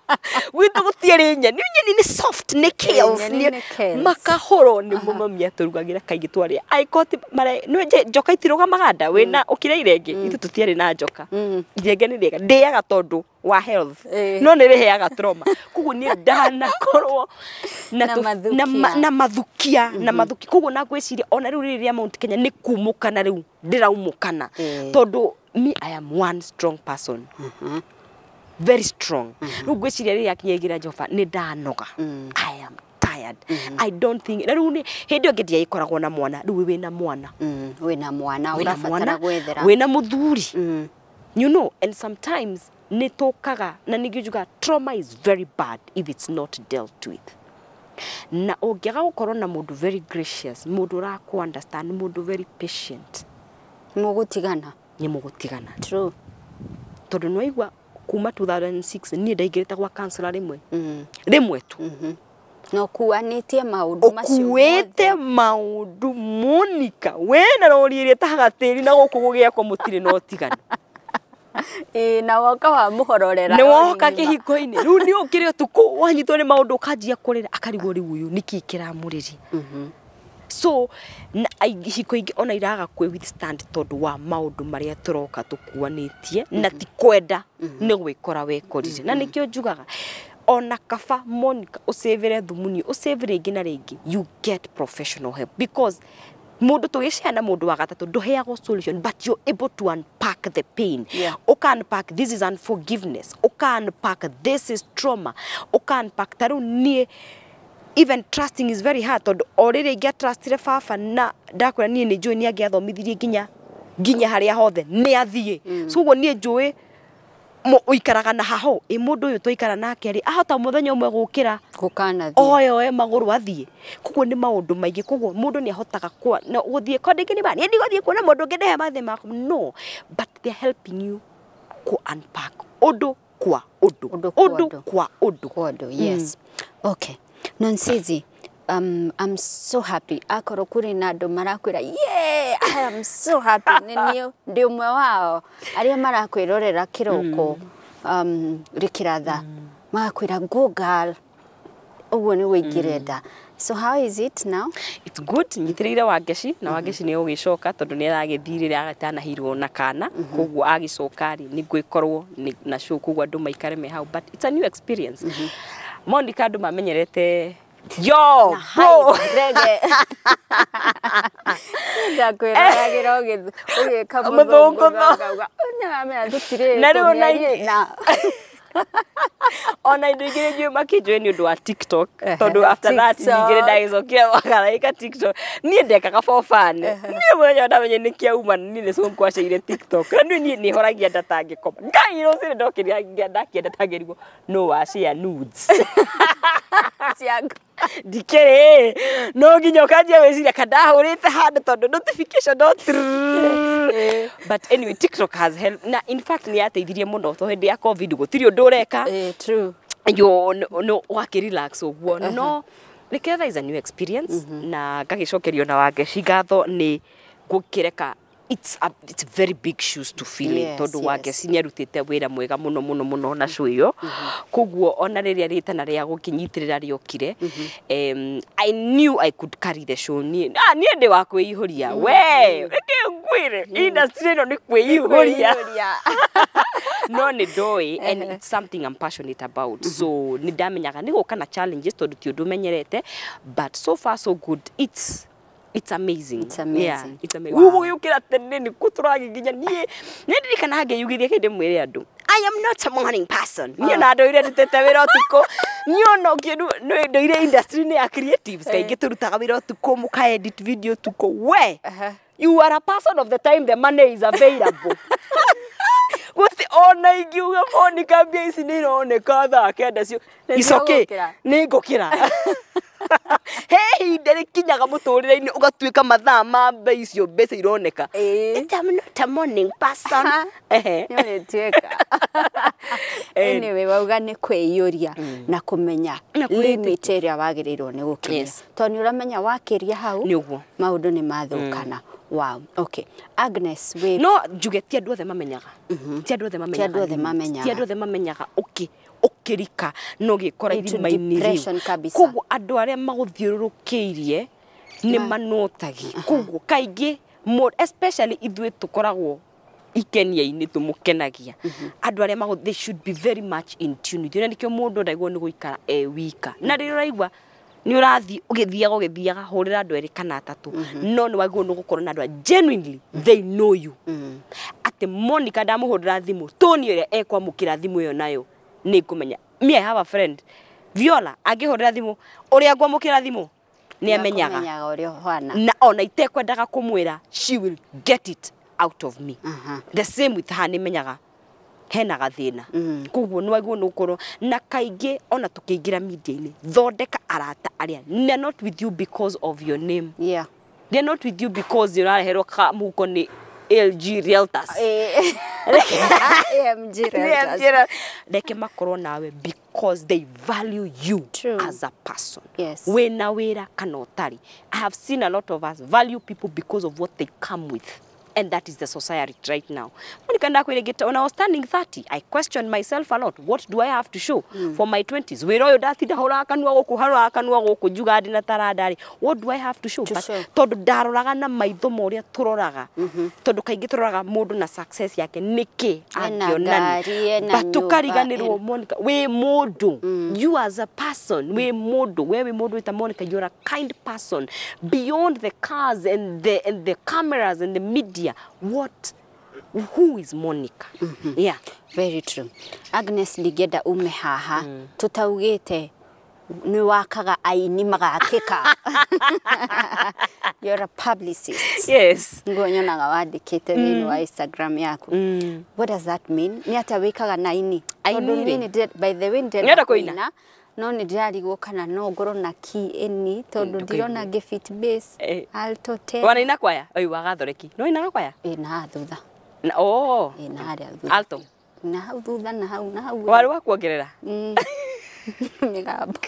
Gwitũ gũtiarĩ nyeni, nyeni nĩ soft, nĩ kales, nĩ makahũrwo nĩ mami atũrugagĩra kaingĩ twarĩa. Angĩkorwo nĩ njoka itirũgamaga nda wĩna ũkĩrĩa irenge, ithuĩ tũtiarĩ na njoka. Irenge nĩ rĩega, ndĩaga tondũ wa health, no nĩ rĩheaga trauma. Koguo niĩ ndanakorwo na mathukia na mathukia. Koguo na ngwĩciria ona rĩu rĩrĩ rĩa Mount Kenya nĩ kumũkana rĩu ndĩraumũkana, tondũ me I am one strong person. Very strong. Rĩu ngwĩciria rĩrĩa akinya Jehova nĩ ndanoga. I am tired. I don't think rĩu nĩ hĩndĩ ĩyo ĩngĩ ndiagĩkoragwo na mwana, rĩu wĩna mwana. Wĩna mwana ũrabatara gwethera. Wĩna mũthuri. You know, and sometimes nĩ tũkaga na ningĩ njugaga trauma is very bad if it's not dealt with. Na ũngĩaga gũkorwo na mũndũ very gracious, mũndũ ũrakũ understand, mũndũ very patient, mũgũtigana. Nĩ mũgũtigana. True. Tondũ nĩ waigua kuma 2006 niĩ ndaingĩrĩte gwa counselor rĩmwe. Rĩmwe tu. Na ũkuanĩtie maũndũ macio. Ũkuĩte maũndũ Monica, we na rori ĩrĩa ĩtahaga tĩri na gũkũ gũgĩakwo mũtirĩ na ũtiganu. Na woka wa mũhororera. Nĩ woka kĩhiko-inĩ. Rĩu nĩ ũkĩrĩ ũtukũ wanyitwo nĩ maũndũ ũkanjia kũrĩra akarigwo rĩu ũyũ nĩkĩ kĩramũrĩria. So na ihiko ingĩ ona iraga kwĩ withstand tondũ wa maũndũ marĩa tũroka tũkuanĩtie na ti kwenda nĩ gwĩkora wekorire. Na nĩkĩo njugaga ona kaba Monica ũcĩvĩre thumuni ũcĩve rĩngĩ na rĩngĩ, you get professional help, because mũndũ tũgĩcea na mũndũ wa gatatũ ndũheagwo solution, but you're able to unpack the pain. Ũka unpack this is unforgiveness, ũka unpack this is trauma, ũka unpack ta rĩu niĩ even trusting is very hard, tondũ o rĩrĩa ingĩatrustire baba na ndakwĩra niĩ nĩ njũĩ nĩ angĩathomithirie nginya harĩa hothe nĩ athiĩ. So ũguo niĩ njũĩ ũikaraga na haho ĩ mũndũ ũyũ twaikara nake rĩ ahota mũthenya ũmwe gũkĩra gũkanathiĩ oe magũrũ athiĩ. Koguo nĩ maũndũ maingĩ, koguo mũndũ nĩ ahotaga na gũthiĩ ko ndĩngĩ nĩ ba niĩ ndigũthiĩ kuona mũndũ ũngĩ ndehe mathĩ makwa, no, but they're helping you ku unpack ũndũ kwa ũndũ, ũndũ kwa ũndũ kwa ũndũ. Yes. Okay. Nonsizi, I'm so happy. Akorwo kũrĩ na andũ marakwĩra, yeah, I am so happy. Nĩ niĩ ndĩ ũmwe wao arĩa marakwĩrorera kĩroko rĩkĩratha magakwĩra go girl, ũguo nĩguo ingĩrenda. So how is it now? It's good. Nyitĩrĩire Wangeci na Wangeci nĩ ũgĩcoka tondũ nĩ aragĩthiĩ rĩrĩa atanahirwo na kana, koguo agĩcoka rĩ nĩ ngwĩkorwo na show, koguo andũ maikare me hau, but it's a new experience. Monica andũ mamenyerete yo bro rege ndakwĩroragĩra ũgĩka mũthũngũtho ngauga tũtirĩ na rĩu ona indo ingĩ njũĩ makĩnjũĩ nĩ ũndũ wa TikTok, tondũ after that ningĩ ndagĩcokire wakaraika TikTok. Niĩ ndekaga for fun, niĩ mũthenya ndamenye nĩ kĩauma niĩ nĩ cũngwaceire TikTok, na niĩ nĩ horagia data ngĩkoma. Ngai rũcinĩ ndokĩria ndakia data ngĩrigwo no wa share nudes ndikĩrĩ no nginya ũkanjia gwĩciria kana ndahũrĩte handũ tondũ notification no. But anyway, TikTok has helped, na in fact nĩ yateithirie mũno tondũ hĩndĩ ya COVID gũtirĩ ũndũ ũreka. True. Yo no wakĩ relax ũguo, no nĩketha is a new experience, na ngagĩcokerio na Wangeci ngatho nĩ gũkĩreka. It's very big shoes to fill in, tondũ Wangeci nĩ arutĩte wĩra mwega mũno mũno mũno na show ĩyo, koguo ona rĩrĩa rĩtana rĩa gũkĩnyitĩrĩra rĩokire, I knew I could carry the show. Niĩ ndĩ wa kwĩihũria, we reke ngwĩre industry ĩno nĩ kwĩihũria, no nĩ ndoĩ, and it's something I'm passionate about, so nĩ ndamenyaga nĩ gũka na challenges tondũ ti ũndũ menyerete, but so far so good. It's amazing. It's amazing. Yeah, it's amazing. Wow. Ũgũgĩũkĩra tene nĩ kũ tũragiginya niĩ nĩ ndirikana ngĩyugithia kĩndĩ mwĩre andũ I am not a morning person. Niĩ ona ndoire ndutĩte wĩra ũtukũ, niĩ ona ndoire industry-inĩ ya creatives kaingĩ tũrutaga wĩra ũtukũ, mũka edit video ũtukũ. We you are a person of the time the money is available. Gũti ona ingiuga Monica mbia ici nĩ ironeka thaa kenda cio. It's okay. Nĩ ngũkĩra. He ihinda rĩkinyaga mũtũrĩre-inĩ ũgatuĩka mathaa ma mbia icio mbeca ironeka. I'm not a morning person. Nĩ ũrĩtuĩka. Anyway, wauga nĩ kwĩiyũria na kũmenya limit ĩrĩa wagĩrĩirwo nĩ gũkinyia, tondũ nĩ ũramenya wakĩria hau maũndũ nĩ mathũkana. Wow. Okay. Agnes, we no njuge ti andũ othe mamenyaga. Ti andũ othe mamenyaga. Ti andũ othe mamenyaga. Ti andũ othe mamenyaga. Okay. ũkĩrika na ũgĩkora Into irima-inĩ depression rĩu. kabisa. Koguo andũ arĩa magũthiũrũrũkĩirie nĩ manotagi. Koguo kaingĩ especially ithuĩ tũkoragwo ikenia-inĩ tũmũkenagia andũ arĩa they should be very much in tune with you. Na nĩkĩo mũndũ ndaigua nĩ gũikara e wika na rĩrĩa ũraigua nĩ ũrathiĩ ũgĩthiaga ũgĩthiaga hũrĩra andũ erĩ kana atatũ, no nĩ wagĩrĩirwo nĩ gũkorwo na andũ a genuinely they know you, atĩ Monica ndamũhũrĩra thimũ toni ĩrĩa ekwamũkĩra thimũ ĩyo nayo nĩ ngũmenya. Me, I have a friend Viola, angĩhũrĩra thimũ ũrĩa ngwamũkĩra thimũ nĩ amenyaga Nĩakũmenyaga ũrĩa ũhana. Na ona itekwendaga kũmwĩra, she will get it out of me. The same with her, nĩ menyaga hena gathĩna. Koguo nĩ wagĩrĩirwo nĩ gũkorwo na kaingĩ ona tũkĩingĩra media-inĩ, thondeka arata arĩa they're not with you because of your name. They're not with you because ũrareherwo kamũhuko nĩ LG Realtors. AMG Realtors. Reke makorwo nawe because they value you True. as a person. Wĩna wĩra kana ũtarĩ. I have seen a lot of us value people because of what they come with, and that is the society right now. Monica, ndakwĩra ngĩta, when I was turning 30, I questioned myself a lot. What do I have to show for my 20s? Wĩra ũyũ ndatinda hũraga kanua gũkũ, hũraga kanua gũkũ, njuga ndĩ na taranda rĩ, what do I have to show? To But show. Tondũ ndaroraga na maitho ma ũrĩa tũroraga, tondũ kaingĩ tũroraga mũndũ na success yake nĩkĩ Ena angĩonania. ngari, ena But nyũmba, tũkariganĩrwo, Monica, wĩ mũndũ, you as a person, wĩ mũndũ, we wĩ mũndũ wĩta Monica, you're a kind person beyond the cars and the cameras and the media. What who is Monica? Yeah. Very true. Agnes, ndingĩenda ume haha tũtaugĩte nĩ wakaga aini magakĩka. You're a publicist. Yes. Nguo nyonaga wandĩkĩte thĩinĩ wa Instagram yaku. What does that mean? Nĩ atĩa wĩkaga na aini? Aini Tondũ rĩ? niĩ by the way, nĩ Nĩũrenda ndĩrenda kũina? kũina no nĩ ndĩrarigwo kana no ngorwo na key ĩni tondũ Ndũkaigua. ndirona ngĩ fit bass, alto, tenor. Wanaina kwaya oi wa gathoreki no inaga kwaya? Ĩ, na haha thutha. Na oh. Ĩ, na harĩa thutha. Alto. Na hau thutha, na hau, na hau. Warĩ wa kuongerera. Mĩgambo.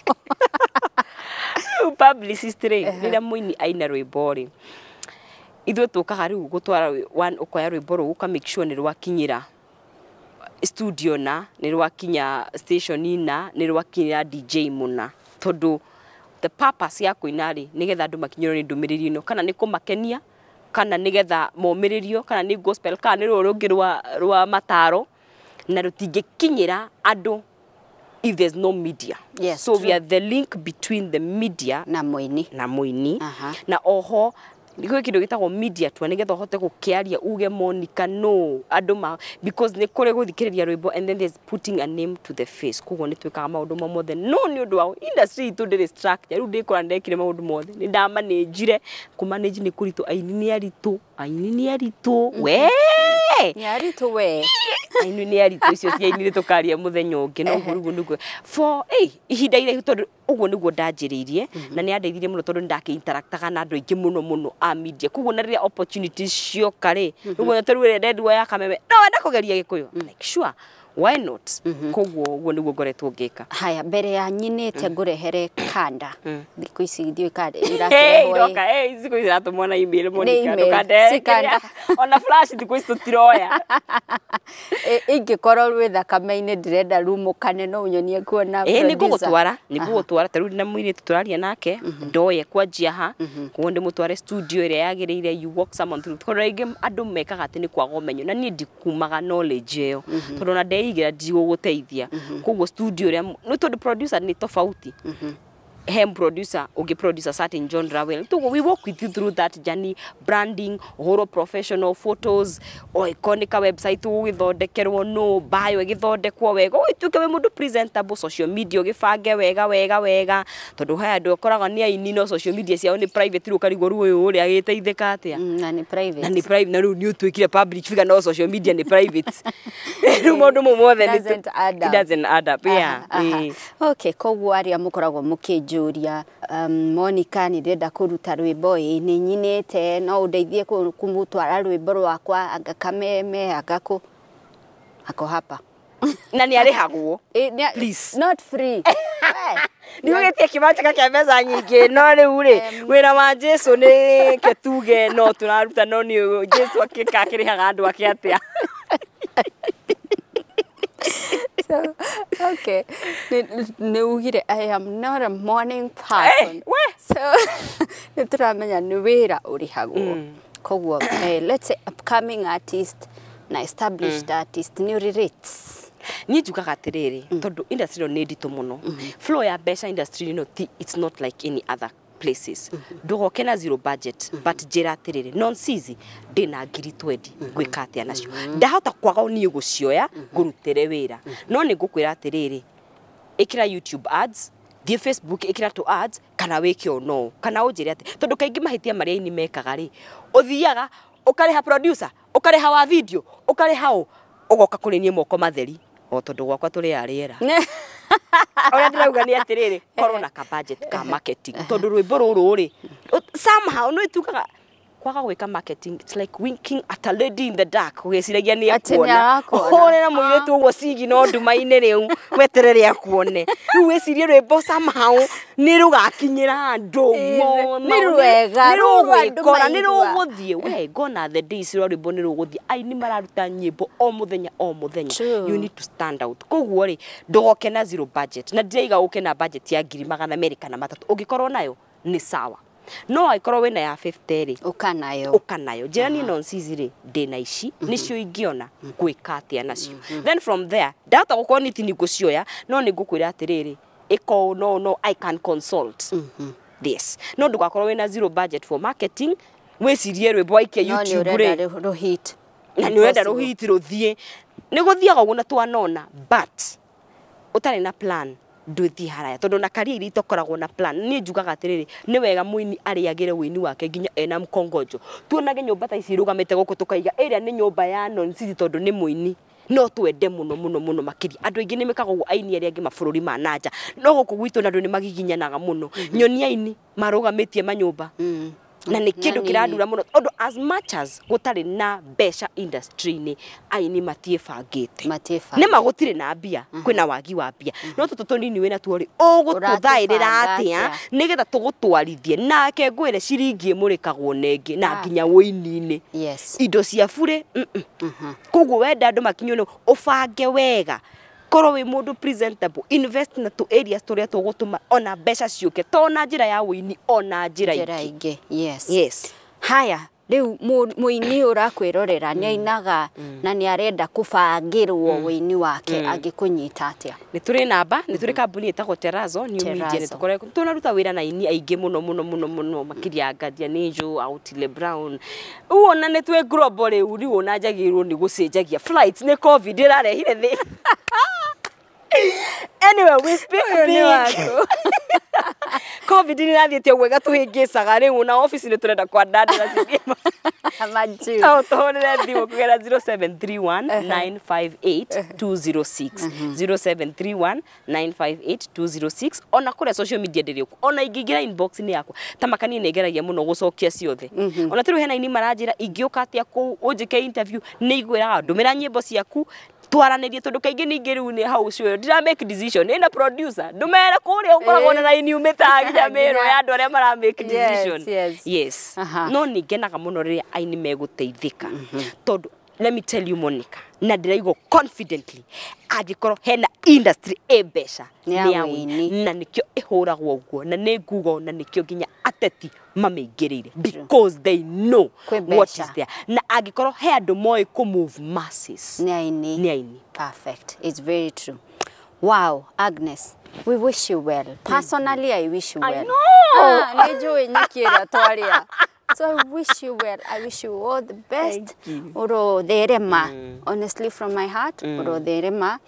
Rĩu publicist rĩ, rĩrĩa mũini aina rwĩmbo rĩ, ithuĩ tũkaga rĩu gũtwara ũkoya rwĩmbo rũu ũka make sure nĩ rwakinyĩra studio, na nĩ rwakinya station, na nĩ rwakinyĩra DJ mũna, tondũ the purpose ya kũina rĩ, nĩgetha andũ makinyĩrwo nĩ ndũmĩrĩri ĩno, kana nĩ kũmakenia, kana nĩgetha momĩrĩrio, kana nĩ gospel, kana nĩ rũrũ rũngĩ rwa mataro, na rũtingĩkinyĩra andũ if there's no media. So we are the link between the media na mũini. Na mũini. Na oho gwĩ kĩndũ gĩtagwo media tour, nĩgetha ũhote gũkĩaria uge Monica no andũ ma, because nĩ kũrĩ gũthikĩrĩria rwĩmbo and then there's putting a name to the face. Koguo nĩ twĩkaga maũndũ mo mothe, no nĩ ũndũ wa industry itũ ndĩrĩ structure. Rĩu ndĩkora ndekire maũndũ mothe, nĩ ndamanĩnjire. Kũmanĩnji nĩ kũritũ, aini nĩ aritũ, aini nĩ aritũ we. Nĩ aritũ we. Aini nĩ aritũ, icio cia aini nĩ tũkaria mũthenya ũngĩ. No ũguo rĩu nĩguo for ihinda iraihu, tondũ ũguo nĩguo ndanjĩrĩirie na nĩ yandeithirie mũno, tondũ nĩ ndakĩ-interactaga na andũ aingĩ mũno mũno a media. Koguo na rĩrĩa opportunities cioka rĩ, rĩu ta rĩu ĩrĩa ndendirwo ya Kameme, no wenda kũgeria Gĩkũyũ, like, sure, why not? Koguo ũguo nĩguo ngoretwo ngĩka. Haya, mbere ya nyinĩte ngũrehere kanda, thikũ ici ndiũĩ kanda Hey, irakĩrehwo ĩ. iroka thikũ ici iratũmwo na email, Monica. Email, Ndũkandehere si kanda. kĩrĩa. Ona flash thikũ ici tũtiroya. Ingĩkorwo rwĩ thakame-inĩ ndĩrenda rumũkane, no ũnyonie kuona Ĩ, nĩ producer. ngũgũtwara, nĩ ngũgũtwara. Ta rĩu ndĩna mũirĩtu tũraria nake ndoye kwanjia ha, koguo ndĩmũtware studio ĩrĩa yagĩrĩire. You walk someone through, tondũ rĩngĩ andũ mekaga atĩ nĩ kwaga ũmenyo, na niĩ ndikumaga knowledge ĩyo, tondũ ona ndeigĩra ndigũgũteithia. Koguo studio ĩrĩa nĩ tondũ producer nĩ tofauti, he producer ũngĩ producer certain genre well. Tugo we walk with you through that journey, branding, ũhoro professional photos, o ĩkorwo nĩ ka website ũgũgĩthondekerwo, no bio ĩgĩthondekwo wega, ũgĩtuĩke wĩ mũndũ presentable, social media ũgĩbange wega wega wega, tondũ haya andũ ũkoraga nĩ aini no social media ciao nĩ private. Rĩu ũkarigwo rĩu ũyũ ũrĩa agĩteithĩka atĩa? Na nĩ private. Na nĩ private, na rĩu nĩ ũtuĩkire public figure no social media nĩ private. Rĩu maũndũ mau mothe Doesn't add up. It doesn't add up, yeah. Aha, aha. Okay, koguo arĩa mũkoragwo mũkĩnjũria, Monica, nĩ ndĩrenda kũruta rwĩmbo, ĩ nĩ nyinĩte, no ũndeithie kũmũtwara rwĩmbo rwakwa, anga Kameme, anga kũ, ako hapa. Na nĩ arĩhagwo. Please. Not free. Nĩ ũgĩtie kĩmanjĩka kĩa mbeca nyingĩ, no rĩu rĩ, wĩra wa Jesu nĩ ke tuge no tũraruta, no nĩ Jesu akĩrĩhaga andũ ake atĩa? So, okay. Nĩ ugire I am not a morning person. Hey, we. So, nĩ tũramenya nĩ wĩra ũrĩhagwo. Koguo, let's say upcoming artist na established artist nĩ ũrĩ rates. Niĩ njugaga atĩrĩrĩ, tondũ industry ĩno nĩ nditũ mũno, flow ya mbeca industry ĩno ti, it's not like any other places. Ndũgoke na zero budget, but njĩra atĩrĩrĩ, Nonsizi, ndĩna ngiri 20, ngwĩka atĩa nacio? Ndahota kwaga niĩ gũcioya ngũrutĩre wĩra, no nĩ ngũkwĩra atĩrĩrĩ, ĩkĩra YouTube ads, thiĩ Facebook ĩkĩra tũ ads, kana wĩke o no kana ũnjĩre atĩ, tondũ kaingĩ mahĩtia marĩa aini mekaga rĩ, ũthiaga ũkarĩha producer, ũkarĩha wa video, ũkarĩha ũ, ũgoka kũrĩ niĩ moko matheri, o tondũ gwakwa tũrĩ a rĩera. Ũrĩa ndĩrauga nĩ atĩrĩrĩ, korwo na ka budget ka marketing, tondũ rwĩmbo rũrũ rĩ, somehow nĩ tugaga kwaga gwĩka marketing, it's like winking at a lady in the dark, ũgĩciragia nĩ Atĩ nĩ ekuona. arakuona. Ũhũre na mũirĩtu ũguo cigi no nduma-inĩ rĩu weterere akuone. Rĩu wĩcirie rwĩmbo somehow nĩ rũgakinyĩra andũ. Nĩ rwega, nĩ rũrũ andũ rũgwĩkora, nĩ maigua. rũgũthiĩ. We gona the days rwa rwĩmbo nĩ rũgũthiĩ, aini mararuta nyĩmbo o mũthenya o mũthenya. True. You need to stand out. Koguo rĩ, ndũgoke na zero budget, na ndiraiga ũke na budget ya 203,000. Ũngĩkorwo nayo nĩ sawa, no angĩkorwo wĩna ya 50 rĩ, Ũka nayo. Ũka nayo. Njĩra niĩ Nonsizi rĩ, ndĩna ici nĩcio ingĩona ngwĩka atĩa nacio. Then from there ndahota gũkorwo nĩ tini ngũcioya, no nĩ ngũkwĩra atĩrĩrĩ, ĩka ũũ, no I can consult this, no ndũgakorwo wĩna zero budget for marketing, wĩcirie rwĩmbo waikia No nĩ YouTube ũrenda rĩ, rũhit. Na nĩ ũrenda rũhiti rũthiĩ. Nĩ gũthiaga ũguo na twanona, but ũtarĩ na plan ndwĩthiĩ haraya, tondũ na karia iria itokoragwo na plan. Niĩ njugaga atĩrĩrĩ, nĩ wega mũini arĩagĩre wĩini wake nginya ena mkongojo. Tuonage nyũmba ta ici irũgamĩte gũkũ, tũkaiga ĩrĩa nĩ nyũmba ya Nonsizi tondũ nĩ mũini. No twende mũno mũno mũno makĩria. Andũ aingĩ nĩ mekaga ũguo, aini arĩa angĩ mabũrũri ma nanja, no gũkũ gwitũ na andũ nĩ magiginyanaga mũno. Nyonia aini marũgamĩtie manyũmba na nĩ kĩndũ kĩrandura mũno, tondũ as much as gũtarĩ na mbeca industry-inĩ, aini matiĩbangĩte. Matiĩbangĩte. Nĩ ma gũtirĩ na mbia, kwĩna wagi wa mbia, no tũtũ tũnini wĩna tuo rĩ, ũgũtũthaĩrĩra Ũratũbanga atĩa atĩa? nĩgetha tũgũtwarithie? Nake ngwĩre, ciringi ĩmũrĩkagwo na ĩngĩ na nginya wũini-inĩ. Indo cia burĩ, Koguo wenda andũ makinywo nĩ ũbange wega, korwo wĩ mũndũ presentable, invest na tũ areas tũrĩa tũgũtũma ona mbeca ciũke, to na njĩra ya wũini, ona njĩra Njĩra ingĩ. Ingĩ. Yes. Yes. Haya, rĩu mũini ũrakwĩrorera nĩ ainaga na nĩ arenda kũbangĩrwo wũini wake, angĩkũnyita atĩa? Nĩ tũrĩ namba, nĩ tũrĩ kambuni ĩtagwo Terazo New Media. Nĩ Terazo. tũkoretwo tũnaruta wĩra na aini aingĩ mũno mũno mũno mũno makĩria ya Guardian Angel, Otile Brown. Rĩu ona nĩ twĩ global rĩu. Rĩu ona njagĩrĩirwo nĩ gũcenjagia flights, nĩ COVID ĩrarehire thĩ. Anyway, we speak big. COVID nĩ ĩrathiĩte ũguo ĩgatũhĩngĩcaga. Rĩu ona ofici nĩ tũrenda kwandandũra cithiĩ. Majuu. No tũhũrĩre thimũ kũgerera 0731 958 206, 0731 958 206. Ona kũrĩa social media ndĩrĩ kuo, ona ingĩingĩra inbox-inĩ yakwa ta makanie, nĩ ngeragia mũno gũcokia ciothe. Ona tĩrĩu hena aini maranjĩra ingĩũka atĩa kũu ũnjĩke interview, nĩ igwĩraga ndũmĩra nyĩmbo ciaku twaranĩrie, tondũ kaingĩ ningĩ rĩu nĩ hau ũcio ndira make decision ĩna producer, ndũmere kũrĩa ũkoragwo na raini umĩte nginya mĩro ya andũ arĩa mara make decision. Yes. No nĩ ngenaga mũno rĩrĩa aini megũteithĩka, tondũ let me tell you, Monica, na ndĩraigua confidently, angĩkorwo hena industry ĩ mbeca, Nĩ ya nĩ ya wĩini. wĩini. Na nĩkĩo ĩhũragwo ũguo, na nĩ nguga na nĩkĩo nginya ateti mamĩingĩrĩire, because they know Kwĩ what mbeca. is there. Na angĩkorwo he andũ moĩ kũ move masses, Nĩ aini. nĩ aini. Perfect. It's very true. Wow, Agnes, we wish you well. Personally, I wish you I well. know. Ah, nĩ njũĩ nyeki ĩrĩa twarĩa. So I wish you well. I wish you all the best. Thank you. Ũrotherema. Honestly, from my heart, ũrotherema.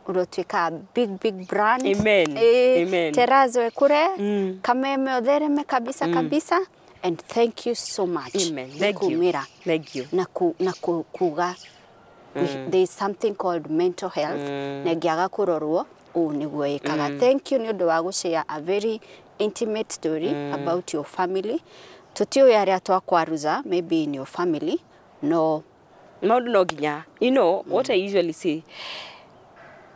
Ũrotuĩka a big, big brand. Amen. Amen. Terazo ĩkũre. Kameme ũthereme kabisa kabisa. And thank you so much. Amen. Nĩ Thank you. kumĩra Thank you. na ku, na ku, kuga there is something called mental health, na ĩngĩaga kũrorwo ũũ nĩguo ĩkaga. Thank you nĩ ũndũ wa gũshare a very intimate story about your family. Tũtiũĩ arĩa twakwaruza maybe in your family, no. Maũndũ no nginya, you know what I usually say,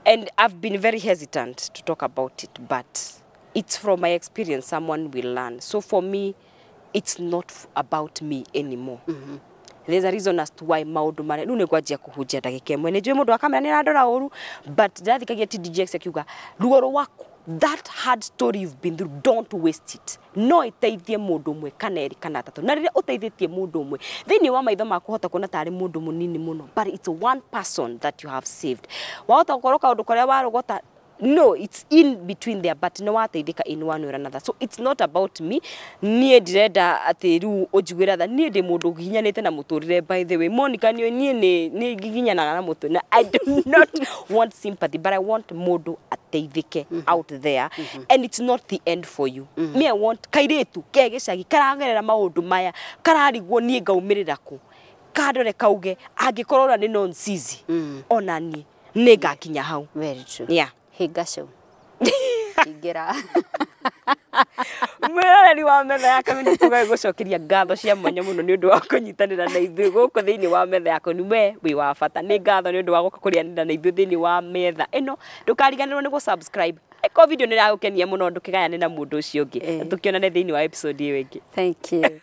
and I've been very hesitant to talk about it, but it's from my experience, someone will learn. So for me, it's not about me anymore. There's a reason as to why maũndũ marĩa rĩu nĩ ngwanjia kũhunjia ndagĩka ĩmwe. Nĩ njũĩ mũndũ wa kamera nĩ arandora ũru, but ndĩrathikagia TDJX akiuga ruo rwaku, that hard story you've been through, don't waste it. No ĩteithie mũndũ ũmwe kana erĩ kana atatũ, na rĩrĩa ũteithĩtie mũndũ ũmwe, thĩinĩ wa maitho maku hota kuona tarĩ mũndũ mũnini mũno, but it's one person that you have saved. Wahota gũkorwo kaũndũ karĩa warogota, no, it's in between there, but nĩ wateithĩka in one way or another. So it's not about me. Niĩ ndirenda atĩ rĩu ũnjiguĩre tha. Niĩ ndĩ mũndũ ũgiginyanĩte na mũtũrĩre. By the way, Monica, niĩ niĩ nĩ nĩ ngiginyanaga na mũtũrĩre, na I do not want sympathy, but I want mũndũ ateithĩke out there, and it's not the end for you. Me, I want kairĩtu ke gĩcagi karagerera maũndũ maya, kararigwo niĩ ngaumĩrĩra kũ, kandore kauge angĩkorwo ona nĩ nonsizi, ona niĩ nĩ ngakinya hau. Very true. Hinga show ingĩra. Mwĩroreri wa Metha ya Kagoni, tũgagũcokeria ngatho cia mwanya mũno nĩ ũndũ wa kũnyitanĩra na ithuĩ gũkũ thĩinĩ wa Metha ya Kagoni. We wĩ wa bata. Nĩ ngatho nĩ ũndũ wa gũka kũrĩanĩra na ithuĩ thĩinĩ wa metha ĩno. Ndũkariganĩrwo nĩ gũ-subscribe. Ĩkorwo video nĩ ĩragũkenia mũno, ndũkĩgayane na mũndũ ũcio ũngĩ. Tũkĩonane thĩinĩ wa episode ĩyo ĩngĩ. Thank you.